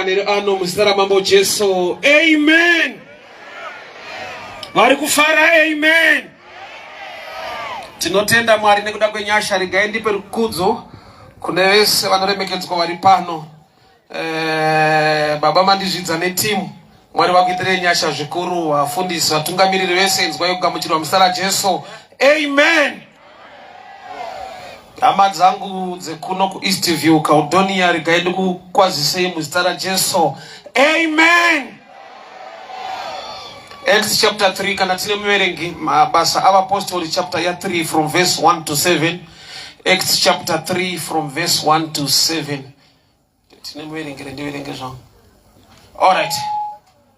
manheru ano muzita ramambo Jesu. Amen. Vari kufara, amen. Tinotenda Mwari nekuda kwenyasha. Regai ndipe rukudzo kune vese vanoremekedzwa vari pano. Eh, baba mandizvidza netimu. Mwari vakuitirei nyasha zvikuru, vafundisi, vatungamiriri vese, inzwai kugamuchirwa muzita raJesu. Amen. Hama dzangu dzekuno kuEast View Caledonia, regai ndikukwazisei muzita raJesu. Amen. Acts chapter 3 kana tine muverengi mabasa avapostori chapter ya 3 from verse 1 to 7. Acts chapter 3 from verse 1 to 7. Tine muverengere ndiverenge zvangu. Alright.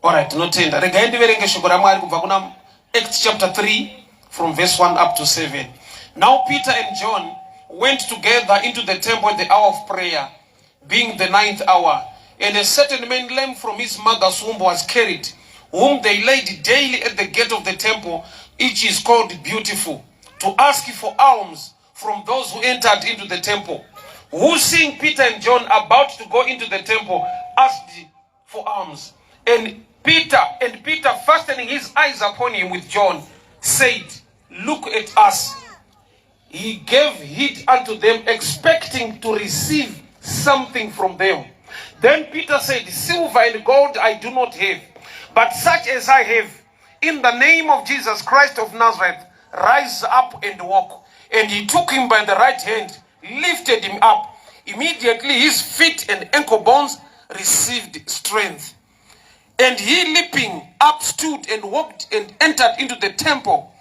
Alright, tinotenda. Regai ndiverenge shoko raMwari kubva kuna Acts chapter 3 from verse 1 up to 7. Now Peter and John went together into the temple at the hour of prayer, being the ninth hour. And a certain man lame from his mother's womb was carried, whom they laid daily at the gate of the temple, which is called Beautiful, to ask for alms from those who entered into the temple, who seeing Peter and John about to go into the temple, asked for alms. And Peter, and Peter fastening his eyes upon him with John, said, Look at us. He gave heed unto them, expecting to receive something from them. Then Peter said, Silver and gold I do not have, but such as I have, in the name of Jesus Christ of Nazareth, rise up and walk. And he took him by the right hand, lifted him up. Immediately his feet and ankle bones received strength. And he leaping up stood and walked and entered into the temple,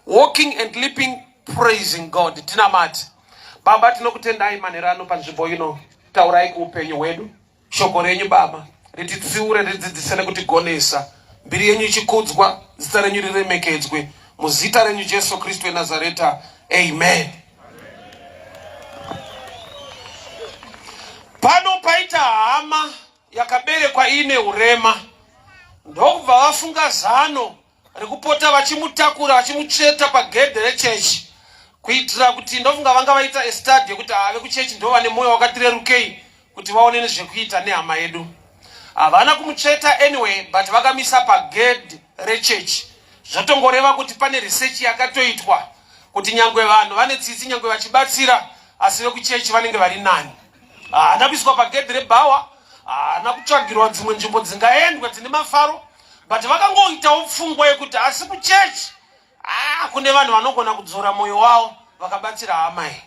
walking and leaping, praising God. Tinamati. Baba tinokutendai manheru ano panzvimbo ino. Taurai kuupenyu hwedu. Shoko renyu Baba rititsiure, ridzidzise nekutigonesa. Mbiri yenyu ichikudzwa, zita renyu riremekedzwe. Muzita renyu Jesu Kristu weNazareta. Amen. Pano paita hama yakaberekwa iine urema ndokubva vafunga zano rekupota vachimutakura vachimutsveta pagedhe rechechi kuitira kuti ndofunga vanga vaita estadi yekuti ave kuchechi ndo vane mwoyo wakati rerukei kuti vaone nezvekuita nehama yedu havana kumutsveta anyway but vakamisa pagedhe rechechi zvotongoreva kuti pane research yakatoitwa kuti nyangwe vanhu vane tsitsi nyangwe vachibatsira asi vekuchechi vanenge vari nani haana kuiswa pagedhi rebhawa haana kutsvagirwa dzimwe nzvimbo dzingaendwe dzine mafaro but vakangoitawo pfungwa yekuti asi kuchechi ah, kune vanhu vanogona kudzora mwoyo wavo vakabatsira hama iyi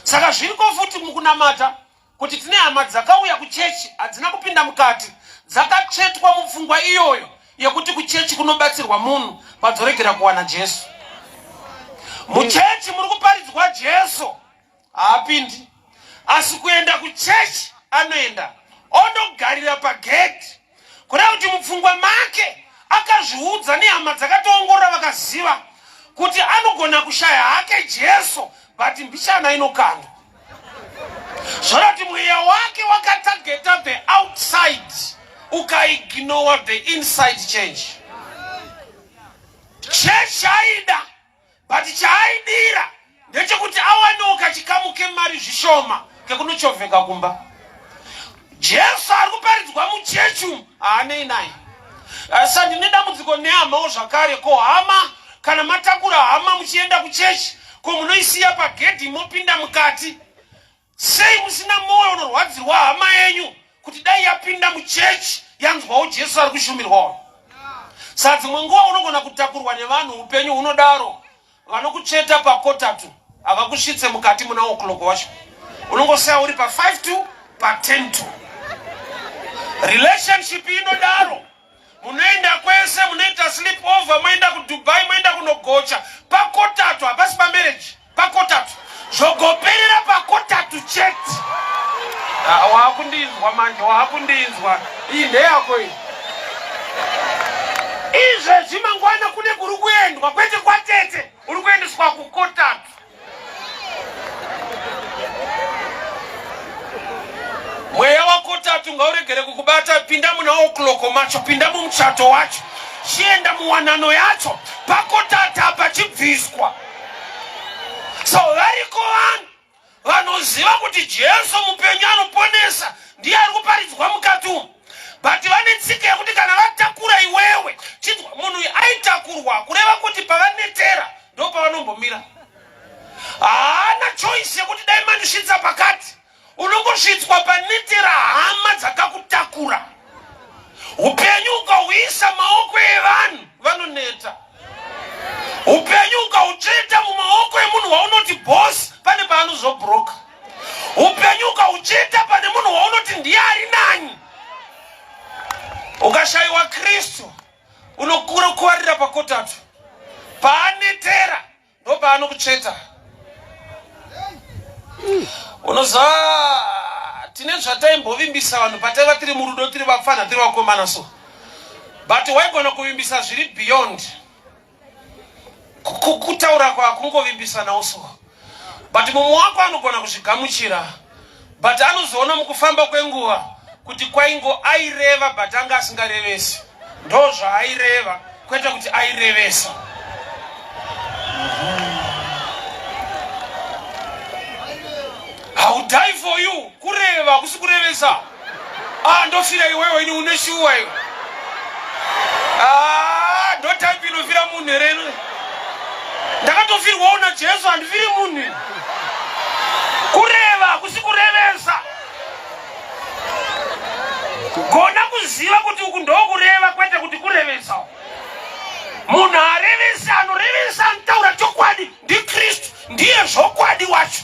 saka zviriko futi mukunamata kuti tine hama dzakauya kuchechi hadzina kupinda mukati dzakatsvetwa mupfungwa iyoyo yekuti kuchechi kunobatsirwa munhu padzoregera kuwana jesu muchechi muri kuparidzwa jesu haapindi asi kuenda kuchechi anoenda ondogarira pagedhi kuda kuti mupfungwa make akazviudza nehama dzakatoongorora vakaziva kuti anogona kushaya hake jesu but mbichana inokanda zvorati mweya wake wakatageta the outside ukaignore the inside change chechi aida but chaaidira ndechekuti awanewo kachikamu kemari zvishoma kekunochovheka kumba jesu ari kuparidzwa muchechi umu haanei naye sa ndine dambudziko nehamawo zvakare ko hama kana matakura hama muchienda kuchechi ko munoisiya pagedhi mopinda mukati Sei musina moyo unorwadzirwa hama yenyu kuti dai yapinda muchechi yanzwawo Jesu ari kushumirwawo? Saa dzimwe nguva unogona kutakurwa nevanhu upenyu hunodaro vanokutsveta pakotatu havakusvitse mukati muna o'clock wacho unongosaya uri pa 5 to pa 10 to relationship inodaro munoenda kwese munoita sleep over moenda kudubai moenda kunogocha pakotatu hapasi pamarriage pakotatu zvogoperera pakotatu chete ah, waakundinzwa manje waakundinzwa iyi ndeyako iyi izvezvi mangwana kune kuri kuendwa kwete kwatete uri kuendeswa kukotatu mweya wakotatu ngauregere kukubata pinda muna okloko macho pinda mumuchato wacho chienda muwanano yacho pakotata pachibviswa so variko vanhu vanoziva kuti jesu mupenyu anoponesa ndiye ari kuparidzwa mukati umu anokubatsira. Haana choice yekuti dai mandisvitsa pakati. Unongosvitswa panetera hama dzakakutakura. Upenyu ukahuisa maoko evanhu vanoneta. Upenyu ukautsveta mumaoko emunhu waunoti boss pane paanozobroka. Upenyu ukautsveta pane munhu waunoti ndiye ari nani. Ukashayiwa Kristu unokuvarira pakotatu paanetera ndopaanokutsveta. Unoziva tine zvataimbovimbisa vanhu pataiva tiri murudo tiri vapfana tiri vakomana so but waigona kuvimbisa zviri beyond kutaura kwakungovimbisanawo so but mumwe wako anogona kuzvigamuchira but anozoona mukufamba kwenguva kuti kwaingo aireva but anga asingarevesi ndo zvaaireva kwete kuti airevesa. I will die for you kureva kusi kurevesa. Ah, ndofira iwewe ini une shuwa iwe. Ah, ndo type inofira munhu here ino. Ndakatofirwawo naJesu handifiri munhu. Kureva kusi kurevesa. Gona kuziva kuti uku ndokureva kwete kuti kurevesa. Munhu arevesi anorevesa anotaura chokwadi ndiKristu ndiye zvokwadi wacho.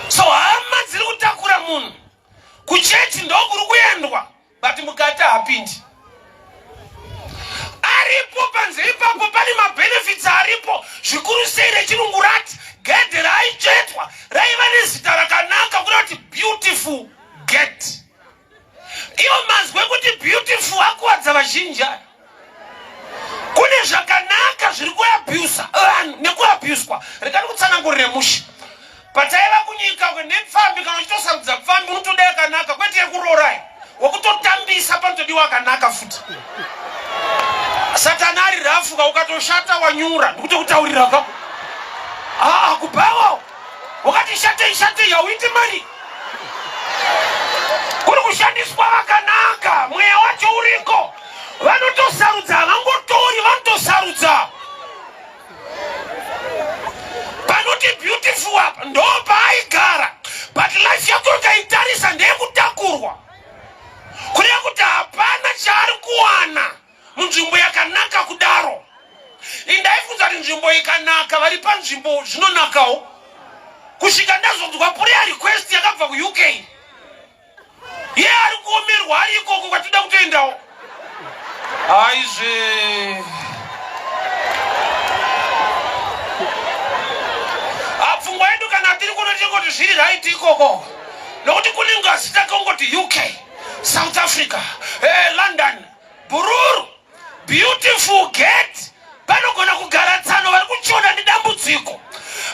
So hama dziri kutakura munhu kuchechi ndokuri kuendwa but mukati haapindi. Aripo panze ipapo pane mabenefits aripo zvikuru sei rechirungu rati gedhe raaitsvetwa raiva nezita rakanaka kuda kuti beautiful gate. Iwo mazwi ekuti beautiful akuwadza vazhinji aya. Kune zvakanaka zviri kuabusa vanhu nekuabuswa. Rega ndikutsanangurire mushe. Pataiva kunyika nepfambi, kana uchitosarudza pfambi unotoda yakanaka kwete yekuroora iyo. Wekutotambisa panotodiwa akanaka futi. Satani ari rafuka ukatoshata wanyura ndikutokutaurira ka. Ah, kubhawa wakati shatei shatei hauiti mari. Kuri kushandiswa vakanaka, mweya wacho uriko. Vanotosarudza, havangotori, vanotosarudza. Panoti beautiful apa ndo paaigara, but life yako ukaitarisa ndeyekutakurwa, kureva kuti hapana chaari kuwana munzvimbo yakanaka kudaro. Indaifunza kuti nzvimbo ikanaka, vari panzvimbo zvinonakawo, kusvika ndazonzwa prayer request yakabva kuUK. Iye ari kuomerwa ari ikoko kwatinoda kutoendawo. Aizve. Pfungwa yedu kana tiri kuno tingoti zviri right ikoko. Nokuti kune ngazi takongoti UK, South Africa, London, Bhururu. Beautiful gate panogona kugara tsano vari kuchona nedambudziko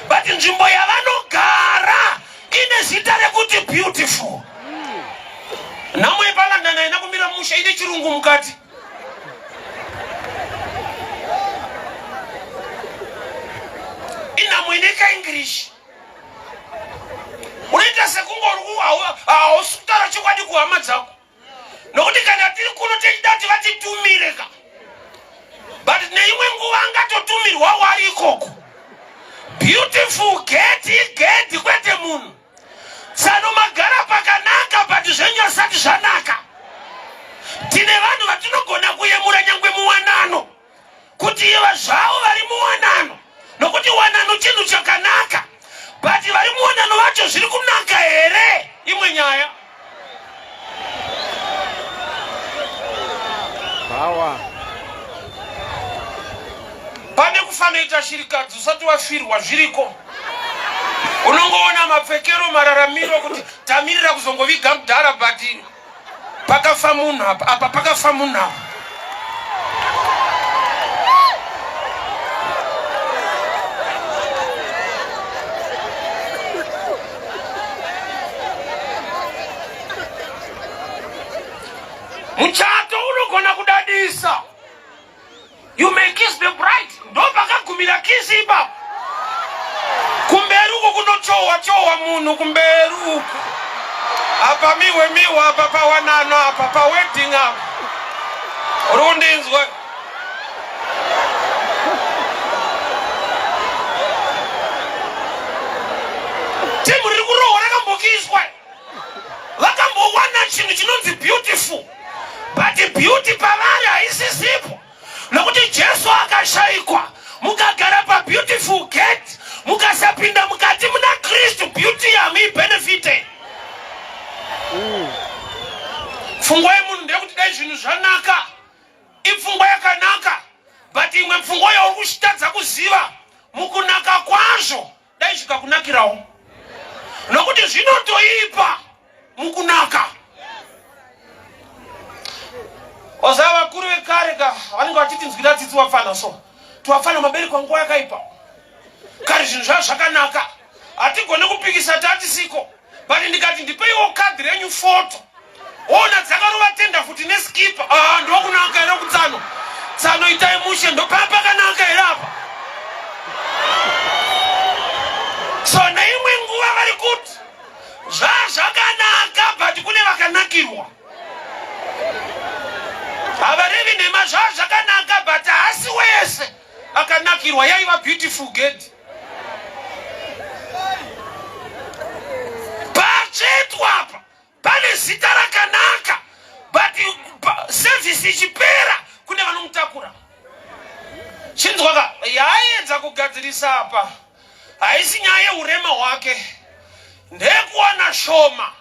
but nzvimbo yavanogara ine zita rekuti beautiful. Nhamo yepaLondon haina kumira mushe, ine chirungu mukati. Inhamo ine kaEnglish. Unoita sekunge hausi kutaura chokwadi kuhama dzako. Nokuti kana tiri kuno tichida kuti vatitumire ka, but neimwe nguva angatotumirwa wari ikoko. Beautiful gate igedhi kwete munhu. Tsano magara pakanaka but zvenyu asati zvanaka. Tine vanhu vatinogona kuyemura nyangwe muwanano kuti iva zvavo vari muwanano, nokuti wanano chinhu chakanaka, but vari muwanano vacho zviri kunaka here? Imwe nyaya. Power. Pane kufanoita shirikadzi usati wafirwa zviriko. Unongoona mapfekero mararamiro kuti tamirira kuzongoviga mudhara but pakafa munhu apa, apa pakafa munhu apa. Muchato unogona kudadisa. You may kiss the bride. Ndopakagumira kiss ipapo. Kumberi uko kunochohwa chohwa munhu kumberi uko. Apa miwe miwe apa pawanano apa pa wedding apa. Uri kundinzwa? Timu riri kurohwa rakambokiswa. Vakambowana chinhu chinonzi beautiful. But beauty pavari haisisipo. Nokuti Jesu akashaikwa. Mukagara pa beautiful gate, mukasapinda mukati muna Kristu, beauty hamuibenefite. Pfungwa yemunhu ndeyekuti dai zvinhu zvanaka. Ipfungwa yakanaka, but imwe pfungwa yauri kuchitadza kuziva mukunaka kwazvo dai zvikakunakirawo, nokuti zvinotoipa mukunaka. Oza vakuru vekare ka vanenge vachitinzwira tsitsi wapfana so tiwapfana mabereko nguva yakaipa kare zvinhu zvazvo zvakanaka hatigone kupikisa tatisiko but ndikati ndipeiwo kadhi renyu foto ona dzakarova tenda futi neskipa ah, ndokunaka here kutsano tsano itai mushe ndopapakanaka here apa so neimwe nguva vari kuti zvazvakanaka but kune vakanakirwa havarevi nhema zvazvakanaka but haasi wese akanakirwa yaiva beautiful gate Patsvetwa apa pane zita rakanaka but service ichipera kune vanomutakura. Chinzwaka yaayedza kugadzirisa apa haisi nyaya yeurema hwake, ndeyekuwana shoma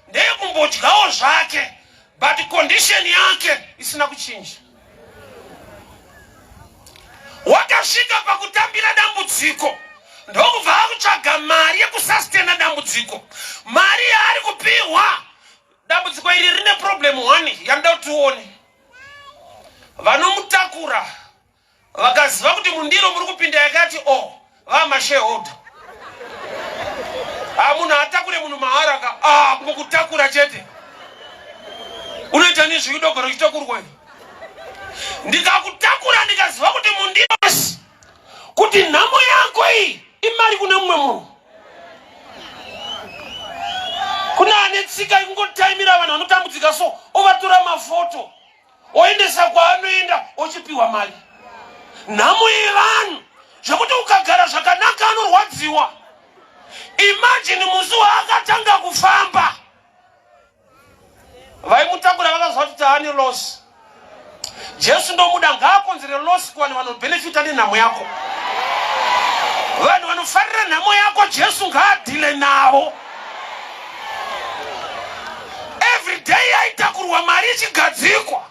ndeyekumbodyawo zvake but condition yake isina kuchinja. Wakasvika pakutambira dambudziko ndokubva akutsvaga mari yekusastena dambudziko. Mari yaari kupihwa dambudziko iri rine problem one yanoda kuti tione. Vanomutakura vakaziva kuti mundiro muri kupinda yakati o oh, vamashareholder ah, munhu atakure munhu mahara ka ah, kungokutakura chete unoita nezvii dogoro richitakurwa ndikakutakura ndikaziva kuti mundiro kuti nhamo yako iyi imari kune mumwe munhu kune ane tsika yekungotaimira vanhu vanotambudzika so ovatora mafoto oendesa kwaanoenda ochipiwa mari nhamo yevanhu zvekuti ukagara zvakanaka anorwadziwa imajini musi waakatanga kufamba vaimutakura vakaziva kuti taane loss jesu ndomuda ngaakonzere loss kuvanhu vanobhenefita nenhamo yako vanhu vanofarira nhamo yako jesu ngaadhile navo every day aitakurwa mari ichigadzikwa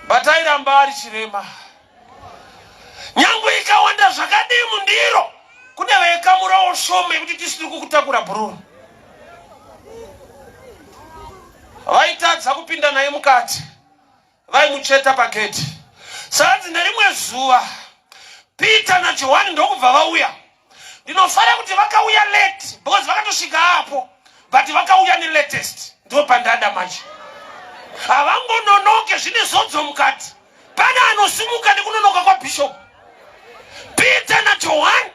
but airamba ari chirema nyangwe ikawanda zvakadii mundiro kune vaikamurawo shoma yekuti tisiri kukutakura bhururu vaitadza kupinda naye mukati vaimutsveta pagedhi. Sanzi nerimwe zuva Peter naJohani ndokubva vauya. Ndinofara kuti vakauya late because vakatosvika apo but vakauya nelatest ndo pandada manje. Havangononoke zvine zodzo mukati. Pane anosimuka nekunonoka kwabishop. Peter naJohani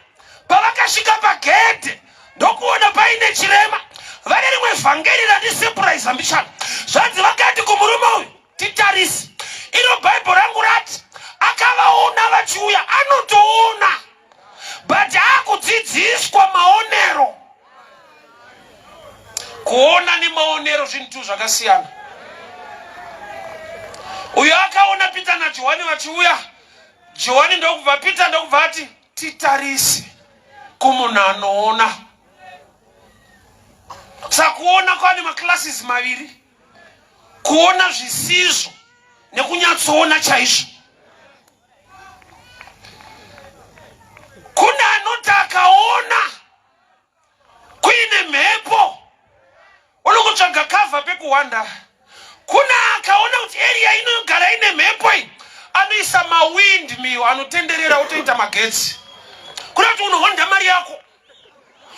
pavakasvika pagedhe ndokuona paine chirema vane rimwe vhangeri randisepuraiza mbichana zvanzi vakati kumurume uyu titarise iro bhaibheri rangu rati akavaona vachiuya anotoona but akudzidziswa maonero kuona nemaonero zvinhu tu zvakasiyana uyo akaona peter najohani vachiuya johani ndokubva peter ndokubva ati titarise kumunhu anoona sakuona kwane maclasses maviri kuona zvisizvo nekunyatsoona chaizvo kune anoti akaona kuine mhepo unongotsvaga kavha pekuhwanda kuna akaona kuti eriya inogara ine mhepo iyi anoisa mawind mill anotenderera otoita magetsi kuna kuti unohonda mari yako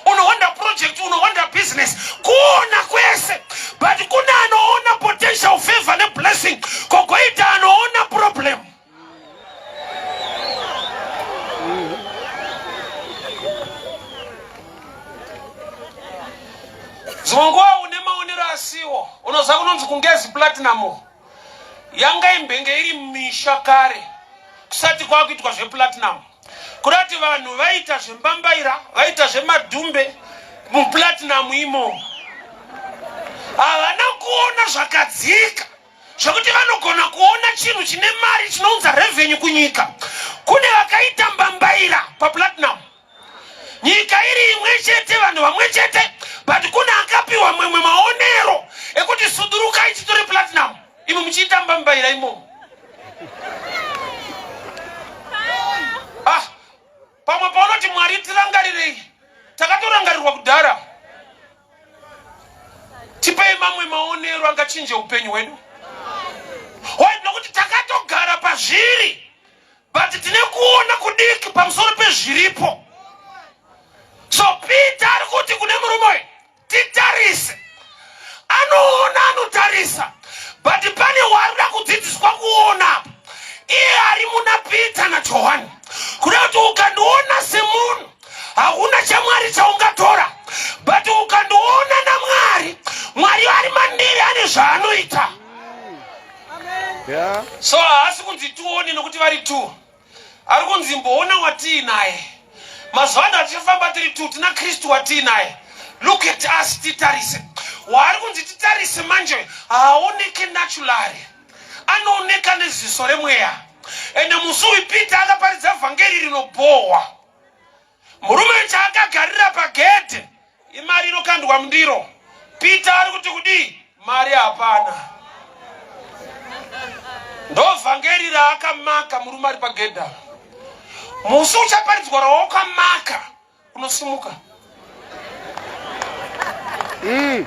unohonda project unohonda business kuona kwese but kuna anoona potential favor neblessing kogoita anoona problem Dzimwe nguva une maonero asiwo unoziva kunonzi kungezi platinum yanga imbenge iri misha kare kusati kwakuitwa zveplatinum kuda kuti vanhu vaita zvembambaira vaita zvemadhumbe Muplatinum imomo havana kuona zvakadzika zvekuti vanogona kuona chinhu chine mari chinounza revenue kunyika. Kune vakaita mbambaira paplatinum, nyika iri imwe chete, vanhu vamwe chete, but kune akapiwa mwemwe maonero ekuti sudurukai titore platinum, imwe muchiita mbambaira imomo. Ah, pamwe paunoti Mwari tirangarirei, takatorangarirwa kudhara. Tipei mamwe maonero angachinje upenyu hwedu. Why? Nokuti takatogara pazviri, but tine kuona kudiki pamusoro pezviripo. So Peter ari kuti kune murume uyu, titarise. Anoona, anotarisa, but pane waari kuda kudzidziswa kuona iye ari muna Peter naJohani. Kuda kuti ukandiona semunhu, hauna chaMwari chaungatora, but ukandiona naMwari, Mwari ari mandiri ane zvaanoita. So haasi kunzi tione nokuti vari two, ari kunzi mboona watiinaye. Mazuva ano atichafamba tiri two, tina Kristu watiinaye. Look at us, titarise. Waari kunzi titarise manje haaoneke naturally, anooneka neziso remweya. Ende musi uyu Peter akaparidza vhangeri rinobhohwa. Murume chaakagarira pagedhe imari inokandwa mundiro. Peter ari kuti kudii? Mari hapana. Ndo vhangeri raakamaka murume ari pagedhe. Musi uchaparidzwa rawakamaka unosimuka.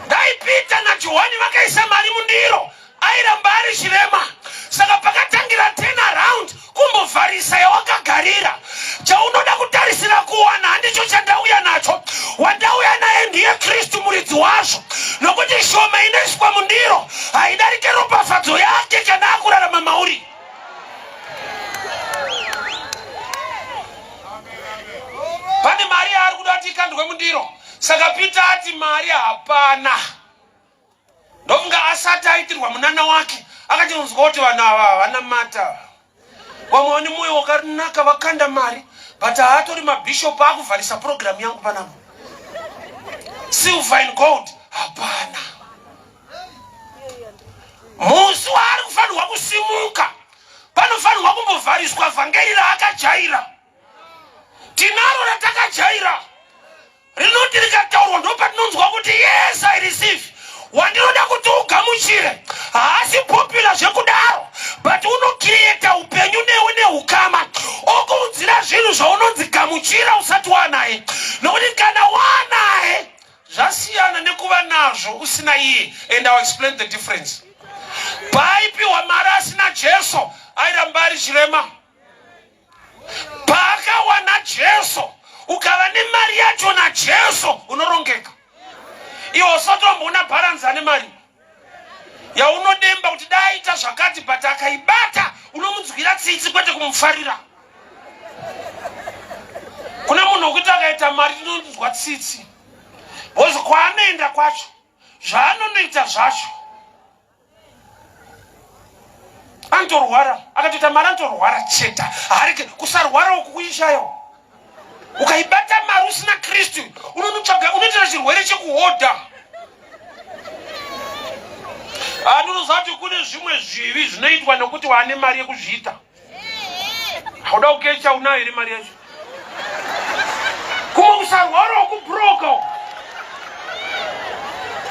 Dai Peter naJohani vakaisa mari mundiro, airamba ari chirema. Saka pakatangira turn around kumbovharisa yawakagarira. Chaunoda kutarisira kuwana handicho chandauya nacho. Wandauya naye ndiye Kristu muridzi wazvo, nokuti shoma inoiswa mundiro haidarike ropafadzo yake kana akurarama mauri. Pane mari yaari kuda kuti ikandwe mundiro. Saka Peter ati mari hapana. Ndofunga asati aitirwa munana wake akachinzwa kuti vanhu ava havana mata, vamwe vane mwoyo wakanaka vakanda mari, but haatori mabishop akuvharisa program yangu panapa. Silver and gold hapana. Musi waari kufanirwa kusimuka panofanirwa kumbovhariswa vhangeri raakajaira. Tinaro ratakajaira rinoti rikataurwa ndopatinonzwa kuti yes, I receive. Wandinoda kuti ugamuchire haasi popular zvekudaro, but unocreata upenyu newe neukama, okuudzira zvinhu zvaunonzi gamuchira usati wanaye. Nokuti kana wanaye zvasiyana nekuva nazvo usina iye, and I'll explain the difference. Paaipiwa mari asina Jesu airamba ari chirema. Paakawana Jesu, ukava nemari yacho naJesu unorongeka. Iwe usatomboona bharanzi ane mari yaunodemba kuti dai aita zvakati, but akaibata unomunzwira tsitsi kwete kumufarira. Kuna munhu wekuti akaita mari tinonzwa tsitsi, because kwaanoenda kwacho zvaanonoita zvacho anotorwara. Akatoita mari anotorwara chete, haarege kusarwara uku kuishayo. Ukaibata mari usina Kristu unonotsvaga, unoitira chirwere chekuhodha. Andinoziva kuti kune zvimwe zvivi zvinoitwa nekuti waane mari yekuzviita. Hauda kukecha, unayo here mari yacho? Kumwe kusarwara ukubroka,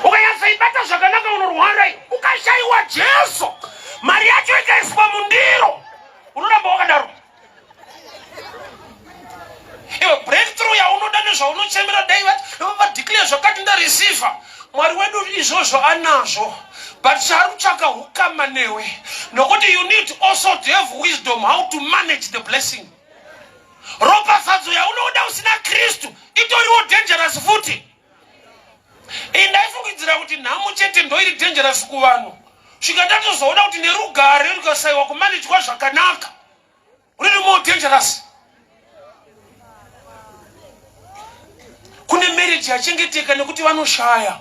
ukanyatsoibata zvakanaka unorwara. Ukashayiwa Jesu, mari yacho ikaiswa mundiro, unoramba wakadaro. Iwe breakthrough yaunoda nezvaunochemera, dai vadeclare zvakati ndareceiva. Mwari wedu izvozvo anazvo, but chaari kutsvaka ukama newe, nokuti you need also to have wisdom how to manage the blessing. Ropafadzo yaunoda usina Kristu itoriwo dangerous futi. Indaifungidzira kuti nhamo chete ndoiri dangerous kuvanhu, svika ndatozoona kuti nerugare rukasaiwa kumanejwa zvakanaka riri more dangerous. Kune marriage yachengeteka nekuti vanoshaya.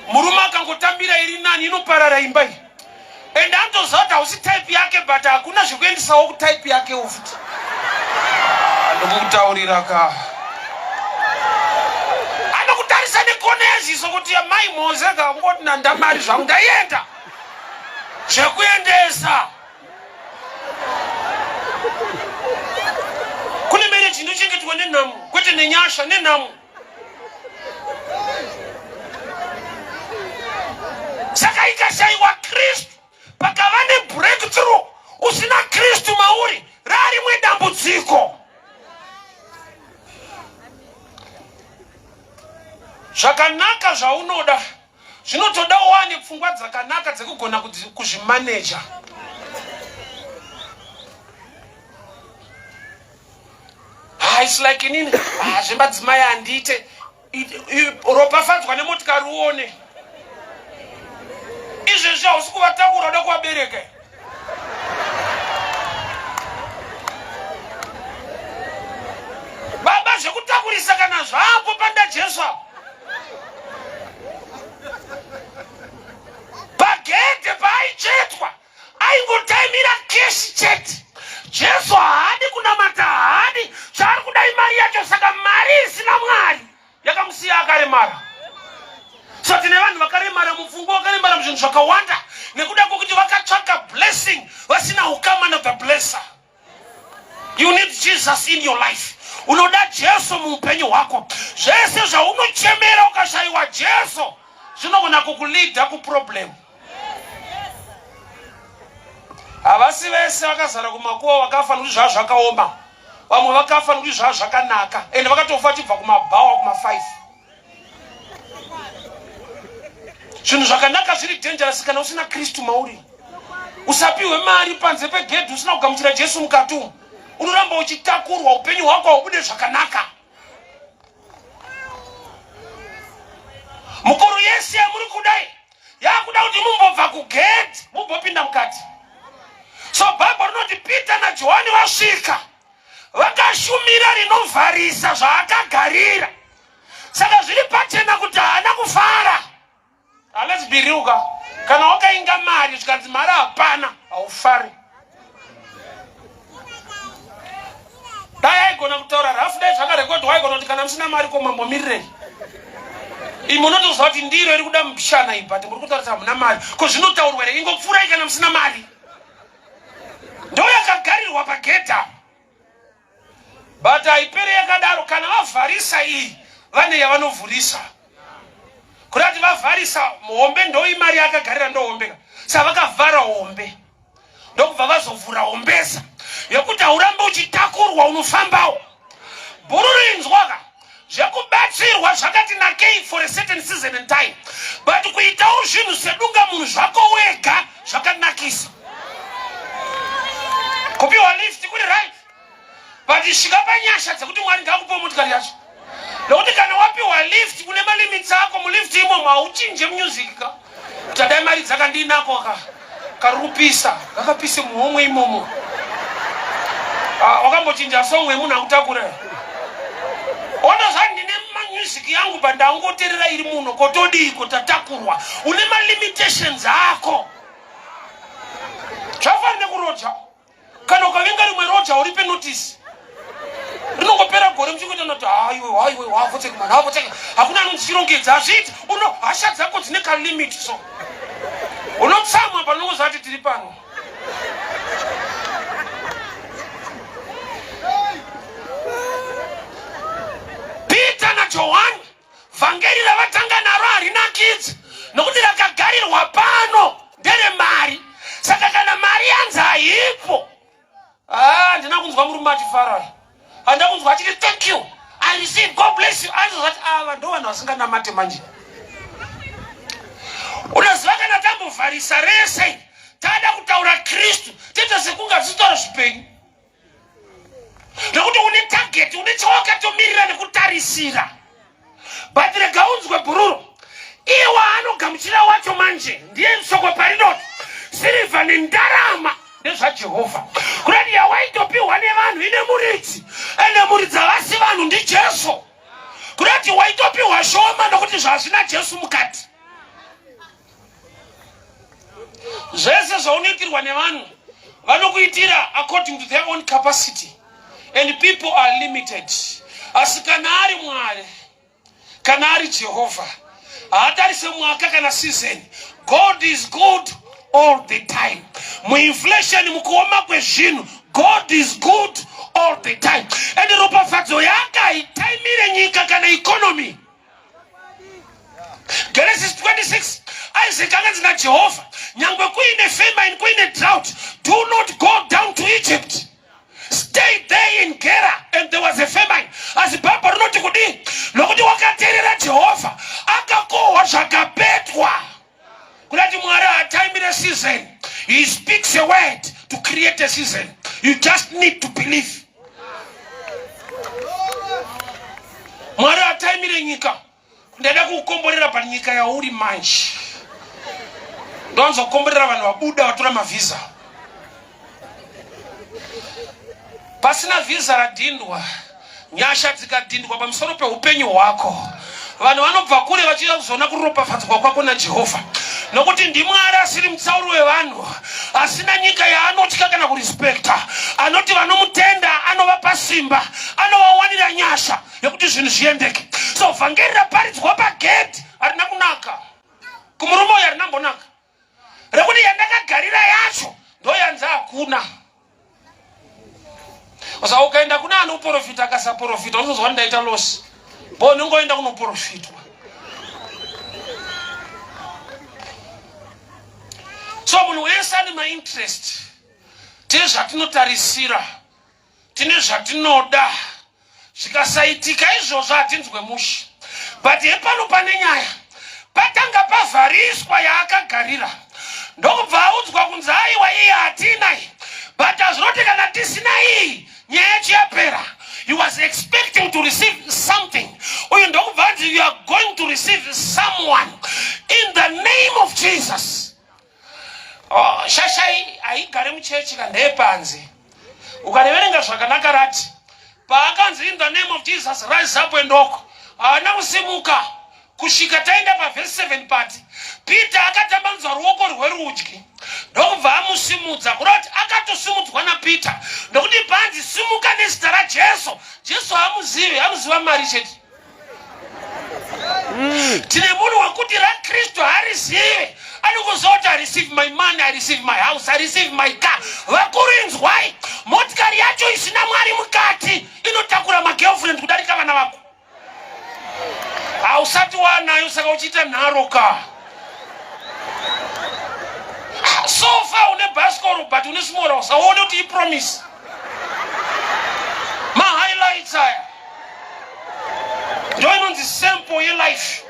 Murume akangotambira iri nani, inoparara imba iyi. And anotoziva kuti hausi type yake, but hakuna zvekuendesawo kutype yake futi. Ndokukutaurira ka, anokutarisa. Ndaikona yeziso kuti amai Moze kangoti nandamari zvangu ndaienda. Zvekuendesa. Kune marriage inochengetwa nenhamo kwete nenyasha nenhamo. Saka ikashaiwa Kristu pakava nebreakthrough usina Kristu mauri rarimwe dambudziko. Zvakanaka zvaunoda zvinotoda uwane pfungwa dzakanaka dzekugona kuzvimaneja. Ah, it's like inini ah, zvemadzimai handiite. Ropafadzwa nemotikari uone. Izvezvi hausi kuvatakura uda kuvabereka. Baba zvekutakurisa kana zvapo panda Jesu apo. Pagedhe paaichetwa aingotaimira keshi chete. Jesu haadi kunamata haadi chaari kuda imari yacho saka mari isina Mwari yakamusiya akaremara. So tine vanhu vakaremara mupfungwa, vakaremara muzvinhu zvakawanda nekuda kwekuti vakatsvaka blessing vasina ukama na the blesser. You need Jesus in your life. Unoda Jesu muupenyu hwako. Zvese zvaunochemera ukashayiwa Jesu zvinogona kukuleada kuproblem. Havasi vese vakazara kumakuva vakafa nokuti zvava zvakaoma. Vamwe vakafa nokuti zvava zvakanaka ende vakatofa vachibva kumabhawa kuma5. Zvinhu zvakanaka zviri dangerous kana usina Kristu mauri. Usapiwe mari panze pegedhi usina kugamuchira Jesu mukati umu. Unoramba uchitakurwa, upenyu hwako haubude zvakanaka. Mukuru yese yamuri kudai yakuda kuti mumbobva kugedhi mumbopinda mukati. So Bible rinoti Peter naJohani vasvika vakashumira rinovharisa zvaakagarira. Saka zviri pachena kuti haana kufara. Ah, let's be real ka. Kana wakainga mari zvikanzi mari hapana, haufari. Dai aigona kutaura rafu dai zvakarekodwa aigona kuti kana musina mari ko mambomirirei. Imi munotoziva kuti ndiro iri kuda mshana iyi but muri kutaura kuti hamuna mari. Ko zvinotaurwa here? Ingopfuurai kana musina mari. Ndo yakagarirwa pagedhi apa. But haipere yakadaro kana vavharisa iyi vane yavanovhurisa. Kuda kuti vavharisa hombe ndoimari yakagarira ndohombe ka. Saka vakavhara hombe ndokubva vazovhura hombesa yekuti haurambe uchitakurwa unofambawo. Bhururu inzwaka zvekubatsirwa zvakati nakei for a certain season and time but kuitawo zvinhu sedunga munhu zvako wega zvakanakisa. Kupiwa lift kuri right but svika panyasha dzekuti Mwari ngaakupe motikari yacho nokuti kana wapiwa lift une malimits ako mulift imomo hauchinje music ka kuti adai mari dzakandinako ka karupisa kakapise muhomwe imomo ah, wakambochinja song yemunhu akutakura onozva ndine mamusic yangu pandangoterera iri muno kotodiiko tatakurwa une malimitations ako zvafanira nekuroja Kana ukavenga rimwe roja uripe notice. Rinongopera gore muchingoita noti haiwe haiwe wavotseka mwana wavotseka. Hakuna anonzi hazviiti. Uno hasha dzako dzine ka limit so. Unotsamwa panongozati tiri pano. Peter na Johani Vhangeri ravatanga naro harinakidzi nokuti rakagarirwa pano nderemari. Saka kana mari yanzi haipo, ah, handina kunzwa murume achifara, handina kunzwa achiti thank you, I receive, God bless you. Anozati ava ah, ndo vanhu vasinganamate manje. Unoziva kana tambovharisa rese tada kutaura Kristu toita sekunge hatisi zvipenyu nekuti une target une chawakatomirira nekutarisira but rega unzwe bhururu iye waanogamuchira wacho manje ndiye soko parinoti sirivha nendarama ndezvajehovha kurati yawaitopiwa nevanhu ine muridzi ende muridzi havasi vanhu ndijesu kurati waitopiwa shoma nokuti zvazvina jesu mukati Zvese zvaunoitirwa nevanhu vanokuitira according to their own capacity and people are limited. Asi kana ari Mwari, Kana ari Jehovha haatarise mwaka kana season. God is good all the time. Muinflation, mukuoma kwezvinhu, God is good all the time. And ropafadzo yake haitaimire nyika kana economy. Genesis 26, Isaac akanzi naJehovha, nyangwe kuine famine, kuine drought, do not go down to Egypt. Stay there in Gera. And there was a famine. Asi Bhaibheri rinoti kudii? Nokuti wakateerera Jehovha, akakohwa zvakapetwa. Kunati Mwari haataimire season. He speaks a word to create a season. You just need to believe. Mwari hataimire nyika. Ndaida kukukomborera panyika yauri manje. Ndowanza kukomborera vanhu vabuda vatora mavhisa. Pasina vhisa radhindwa, nyasha dzikadhindwa pamusoro peupenyu hwako. Vanhu vanobva kure vachiuya kuzoona kuropafadzwa kwako naJehovha, nokuti ndiMwari asiri mutsauri wevanhu, asina nyika yaanotya kana kurispekta, anoti vanomutenda anovapa simba, anovawanira nyasha yekuti zvinhu zviendeke. So vhangeri raparidzwa pagedhi harina kunaka kumurume uyu, harina mbonaka, rekuti yandakagarira yacho ndoyanzi hakuna. Saka ukaenda kuna anoprofita akasaprofita, unozwa ndaita loss, bo unongoenda kunoprofitwa. So munhu wese ane mainterest, tine zvatinotarisira, tine zvatinoda. Zvikasaitika izvozvo hatinzwe mushe. But hepano pane nyaya. Patanga pavhariswa yaakagarira, ndokubva audzwa kunzi aiwa, iyi hatina iyi, but hazvinoti kana tisina iyi nyaya yacho yapera. He was expecting to receive something. Uyu ndokubva anzi, you are going to receive someone in the name of Jesus. Oh, shashai haigare muchechi ka, ndeyepanze. Ukareverenga zvakanaka rati paakanzi in the name of Jesus rise up and walk, haana kusimuka kusvika taenda pavhesi 7 pati Peter akatambanudza ruoko rwerudyi ndokubva amusimudza. Kuda kuti akatosimudzwa naPeter, ndokuti panzi simuka nezita raJesu. Jesu haamuzivi, anoziva mari chete. Tine munhu wekuti raKristu haarizive, anokuziva kuti I receive my money, I receive my house, I receive my car. Vakuru inzwai, motikari yacho isina Mwari mukati inotakura magirlfriend kudarika vana vako. Hausati wanayo, saka uchiita nharo ka. So far une bhasikoro, but une small house, hauone kuti ipromise. Mahighlights aya ndo inonzi sample yelife,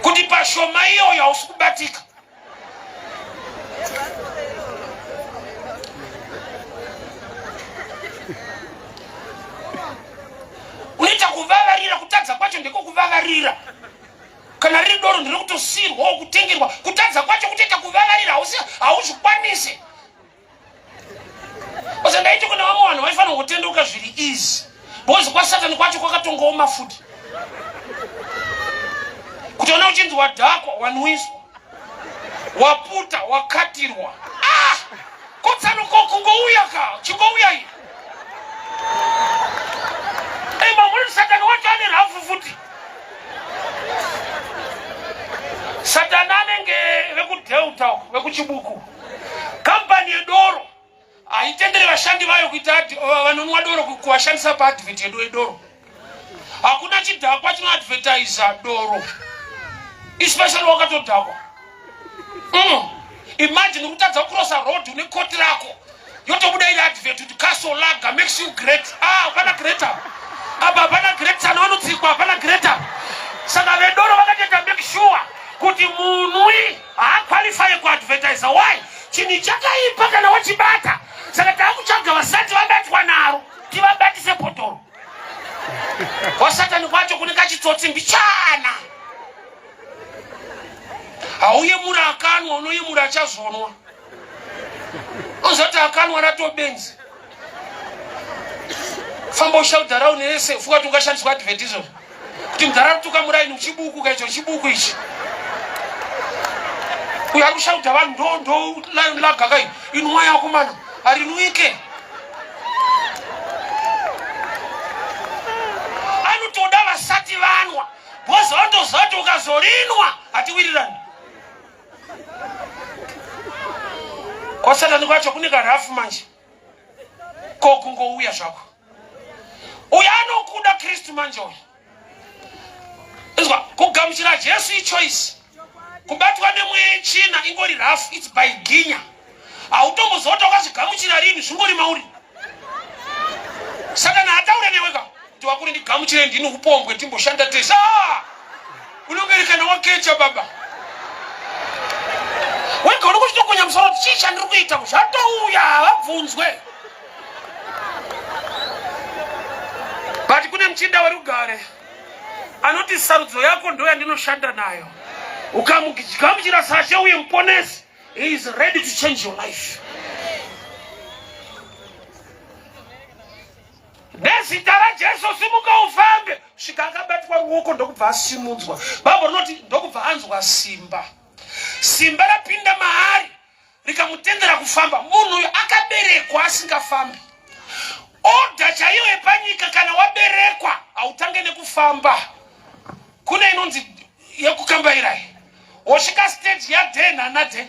kuti pashoma iyoyo hausi kubatika. Unoita kuvavarira, kutadza kwacho ndeko kuvavarira. Kana riri doro ndirikutosirwawo kutengerwa, kutadza kwacho kutoita kuvavarira, hauzvikwanisi. Ose ndaiti kune vamwe vanhu vaifanira kutendeuka zviri easy, because kwasatani kwacho kwakatongooma futi. Kuti ona uchinzi wadhakwa, wanwiswa, waputa, wakatirwa, ah! Kotsano ko kungouya ka, chingouya iyi. Ei, mamuri satani wacho ane rafu futi. Satani anenge vekuDelta uko, vekuChibuku. Kambani yedoro haitendere vashandi vayo kuita vanonwa doro kuvashandisa paadvert yedu yedoro. Hakuna chidhakwa chinoadvertisa doro, especially wakatodhakwa. Imagine kutadza kucrossa road une koti rako, yotobuda iri advert kuti Castle Lager makes you great. Ah, hapana great apa, apa hapana great. Sana vanotsikwa, hapana great apa. Saka vedoro vakatoita make sure kuti munwi haaqualifye kuadvertisa. Why? Chinhu chakaipa kana wachibata. Saka taakutsvaga vasati vabatwa naro, tivabatise bhotoro. Kwasatani kwacho kune kachitsotsi mbichana. Hauyemura akanwa, unoyemura achazonwa. Ozati akanwa ratobenzi. Famba ushaudha rauni rese, fuka kuti ungashandiswa advert izvozvo kuti mudhara rutuka muraini, uchibuku kaicho, chibuku ichi, uyo ari kushaudha vanhu, ndo ndo Lion Lager kai, inwa yako mana, harinwike. Anotoda vasati vanwa. Because vanotoziva kuti ukazorinwa hatiwirirani. Kwasatani kwacho kune karafu manje. Ko kungouya zvako. Uyo anokuda Kristu manje uyu. Inzwa, kugamuchira Jesu ichoice. Kubatwa nemweya yetsvina ingori rough, it's by ginya. Hautomboziva kuti wakazvigamuchira rini, zvingori mauri. Satani haataure newe ka kuti wakuri ndigamuchire ndini upombwe timboshanda tese. Ah! Unongeri kana wakecha baba. Wega unenge uchitokonya musoro kuti chii chandiri kuita zvatouya havabvunzwe. But kune muchinda werugare anoti sarudzo yako ndo yandinoshanda nayo. Ukamugamuchira sashe uye muponesi, he is ready to change your life. Nezita raJesu simuka ufambe. Svika akabatwa ruoko ndokubva asimudzwa. Bhaibheri rinoti ndokubva anzwa simba. Simba rapinda maari rikamutendera kufamba. Munhu uyu akaberekwa asingafambi. Order chaiyo yepanyika kana waberekwa hautange nekufamba. Kune inonzi yekukambairai. Wosvika stage yadenha nade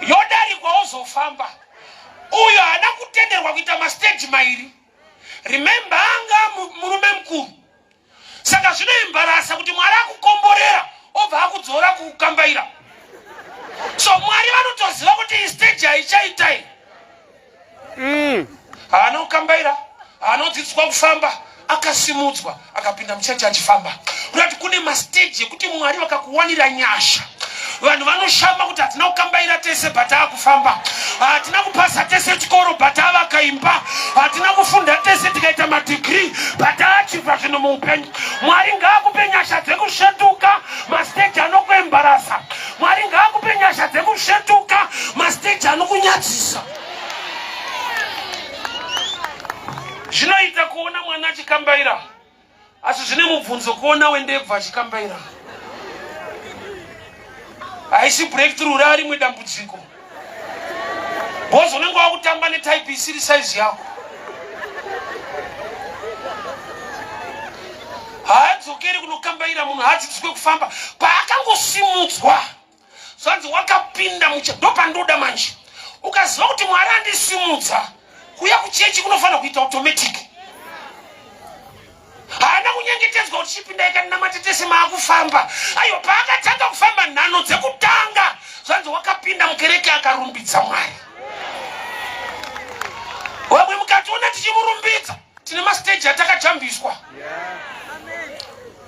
yodarikwa wozofamba. Uyo haana kutenderwa kuita mastage mairi. Remember anga murume mukuru. Saka zvinoembarasa kuti Mwari akukomborera obva akudzora kukambaira. So Mwari vanotoziva kuti iyi stage haichaitai. Haana kukambaira, haana kudzidziswa kufamba, akasimudzwa akapinda muchechi achifamba. Kurati kune mastage ekuti Mwari vakakuwanira nyasha. Vanhu vanoshama kuti hatina kukambaira tese but akufamba, hatina kupasa tese chikoro but avaka imba, hatina kufunda tese tikaita madegree but aachivha zvinhu muupenyu. Mwari ngaakupe nyasha dzekusvetuka masteji anokuembarasa. Mwari ngaakupe nyasha dzekusvetuka masteji anokunyadzisa. Zvinoita kuona mwana achikambaira asi zvine mubvunzo kuona wendebvu achikambaira. Haisi breakthrough rarimwe dambudziko. Boss unenge wakutamba netype isiri size yako. Haadzokeri kunokambaira munhu, haadzidziswe kufamba. Paakangosimudzwa zvanzi wakapinda muche, ndopandoda manje. Ukaziva kuti Mwari andisimudza, kuya kuchechi kunofanira kuita automatic. Haana kunyengetedzwa kuti chipindai kanamate tese maakufamba. Aiwa, paakatanga kufamba nhano dzekutanga zvanzi wakapinda mukereke akarumbidza Mwari. Vamwe mukationa tichimurumbidza, tine masteji atakajambiswa.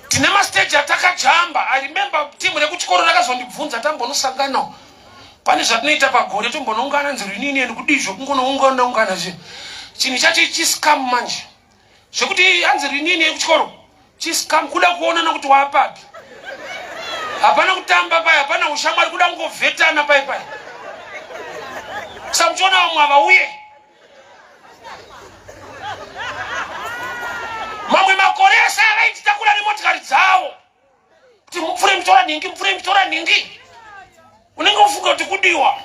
Tine masteji atakajamba. I remember timu rekuchikoro rakazondibvunza tambonosangana pane zvatinoita pagore tombonoungana nzi rinini and kudii zvokungonoungana ungana zve chinhu chacho chiscam manje zvekuti hanzi rinini yekuchikoro chiscam kuda kuonana kuti waapapi hapana kutamba pai hapana ushamwari kuda kungovhetana pai pai sa muchiona vamwe havauye mamwe makore ese avaititakura nemotikari dzavo kuti mupfure mutora nhingi mupfure mutora nhingi unenge ufunga kuti kudiwa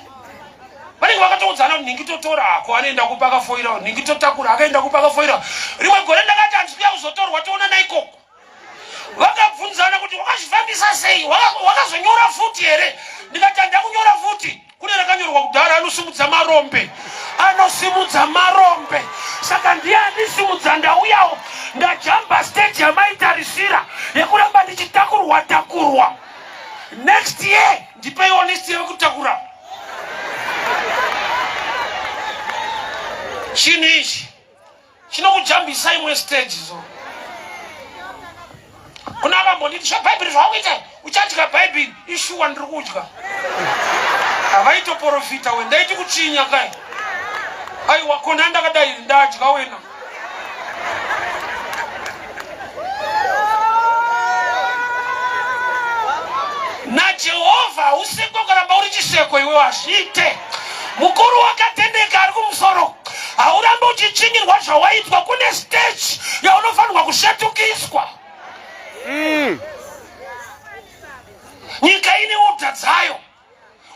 vanenge vakatoudzana kuti nhingi totora hako anoenda kupa akafoira nhingi totakura akaenda kupa akafoira rimwe gore ndakati handisi kuya kuzotorwa toonana ikoko vakabvunzana kuti wakazvifambisa sei wakazonyora futi here ndikati handida kunyora futi Kune rakanyorwa kudhara, anosimudza marombe, anosimudza marombe. Saka ndiye andisimudza, ndauyawo ndajamba stage yamaitarisira yekuramba ndichitakurwa takurwa. Next year ndipeiwo list yekutakura. Chinhu ichi chinokujambisa imwe stage so kuna akambonditi zvebhaibheri zvawakuita uchadya bhaibheri ishuwa ndiri kudya havaitoporofita we ndaiti kuchinya kai aiwa kona ndakadai ndadya wena najehovha hausekwe ukaramba uri chiseko iwe hazviite mukuru wakatendeka ari kumusoro haurambe uchitsvinyirwa zvawaitwa kune stage yaunofanirwa kusvetukiswa Nyika ine odha dzayo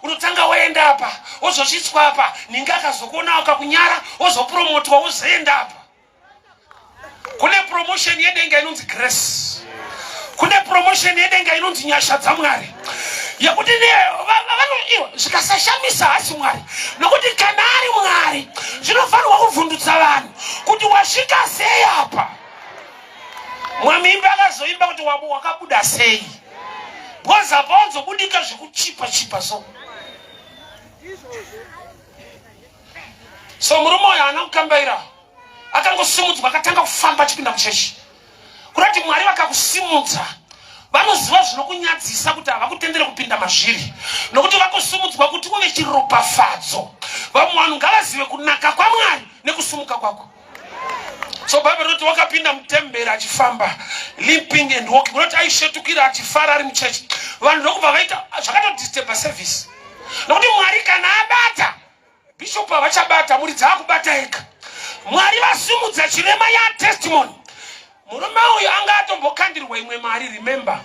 unotanga waenda apa wozosvitswa apa ninge akazokuona akakunyara wozopromotwa wozoenda apa kune promotion yedenga inonzi grace. Kune promotion yedenga inonzi nyasha dzaMwari yekuti iwe zvikasashamisa hasi Mwari, nokuti kana ari Mwari zvinofanirwa kuvhundutsa vanhu kuti wasvika sei apa. Mwamimba akazoimba kuti wabo wakabuda sei, because apa wanzobudika zvekuchipa chipa. So so murume uyo haana kukambaira, akangosimudzwa akatanga kufamba achipinda muchechi. Kurati Mwari vakakusimudza vanoziva zvinokunyadzisa kuti havakutendere kupinda mazviri, nokuti vakusimudzwa kuti uve chiropafadzo. Vamwe vanhu ngavazive kunaka kwaMwari nekusumuka kwako. So Bhaibheri rinoti wakapinda mutemberi achifamba, limping and walking, unoti aishetukira achifara ari muchechi. Vanhu ndokubva vaita zvakatodisturba service, nokuti Mwari kana abata bishop havachabata, muridzi akubata ega. Mwari vasimudza chirema ya testimony. Murume uyu anga atombokandirwa imwe mari, remember,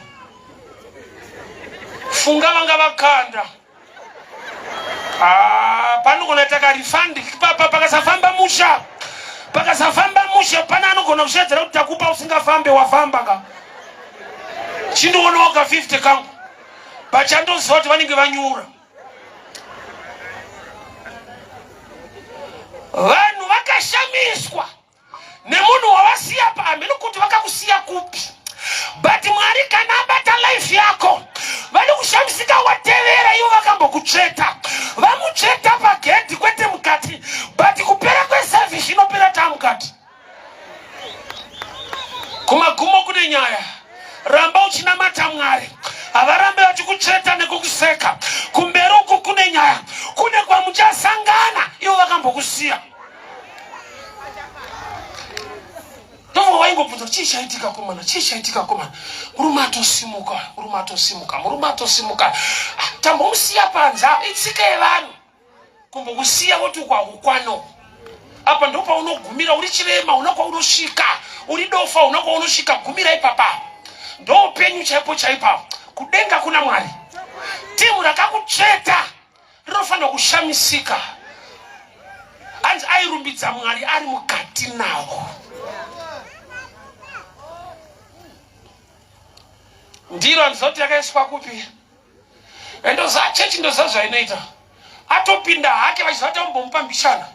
funga vanga vakanda. Ah, panogona takarifund papa pakasafamba musha, pakasafamba musha pana anogona kushedzera kuti takupa usingafambe, wafamba ka, chindoonawo ka 50 kangu, bachandoziva kuti vanenge vanyura. Vanhu vakashamiswa nemunhu wavasiya pamheno kuti vakakusiya kupi, but Mwari kana abata life yako vanokushamisika watevera ivo vakambokutsveta, vamutsveta pagedhi kwete mukati, but kupera kweservice inopera taa mukati. Kumagumo kune nyaya. Ramba uchinamata Mwari, havarambe vachikutsveta nekukuseka. Kumberi uku kune nyaya, kune kwamuchasangana ivo vakambokusiya. Ndobva waingobvunza chii chaitika komana, chii chaitika komana. Murume atosimuka, murume atosimuka, murume atosimuka. Ah, tambomusiya panze, itsika yevanhu kumbokusiya woti uko hakukwano. Apa ndopaunogumira, uri chirema una kwaunosvika, uri dofa una kwaunosvika, gumira ipapa. Ndoupenyu chaipo chaipa. Kudenga kuna Mwari. Timu rakakutsveta rinofanira kushamisika. Hanzi airumbidza Mwari ari mukati nawo. Ndiro handizoti yakaiswa kupi. Ndoziva chechi, ndoziva zvainoita. Atopinda hake vachiziva tambomupa mbishana,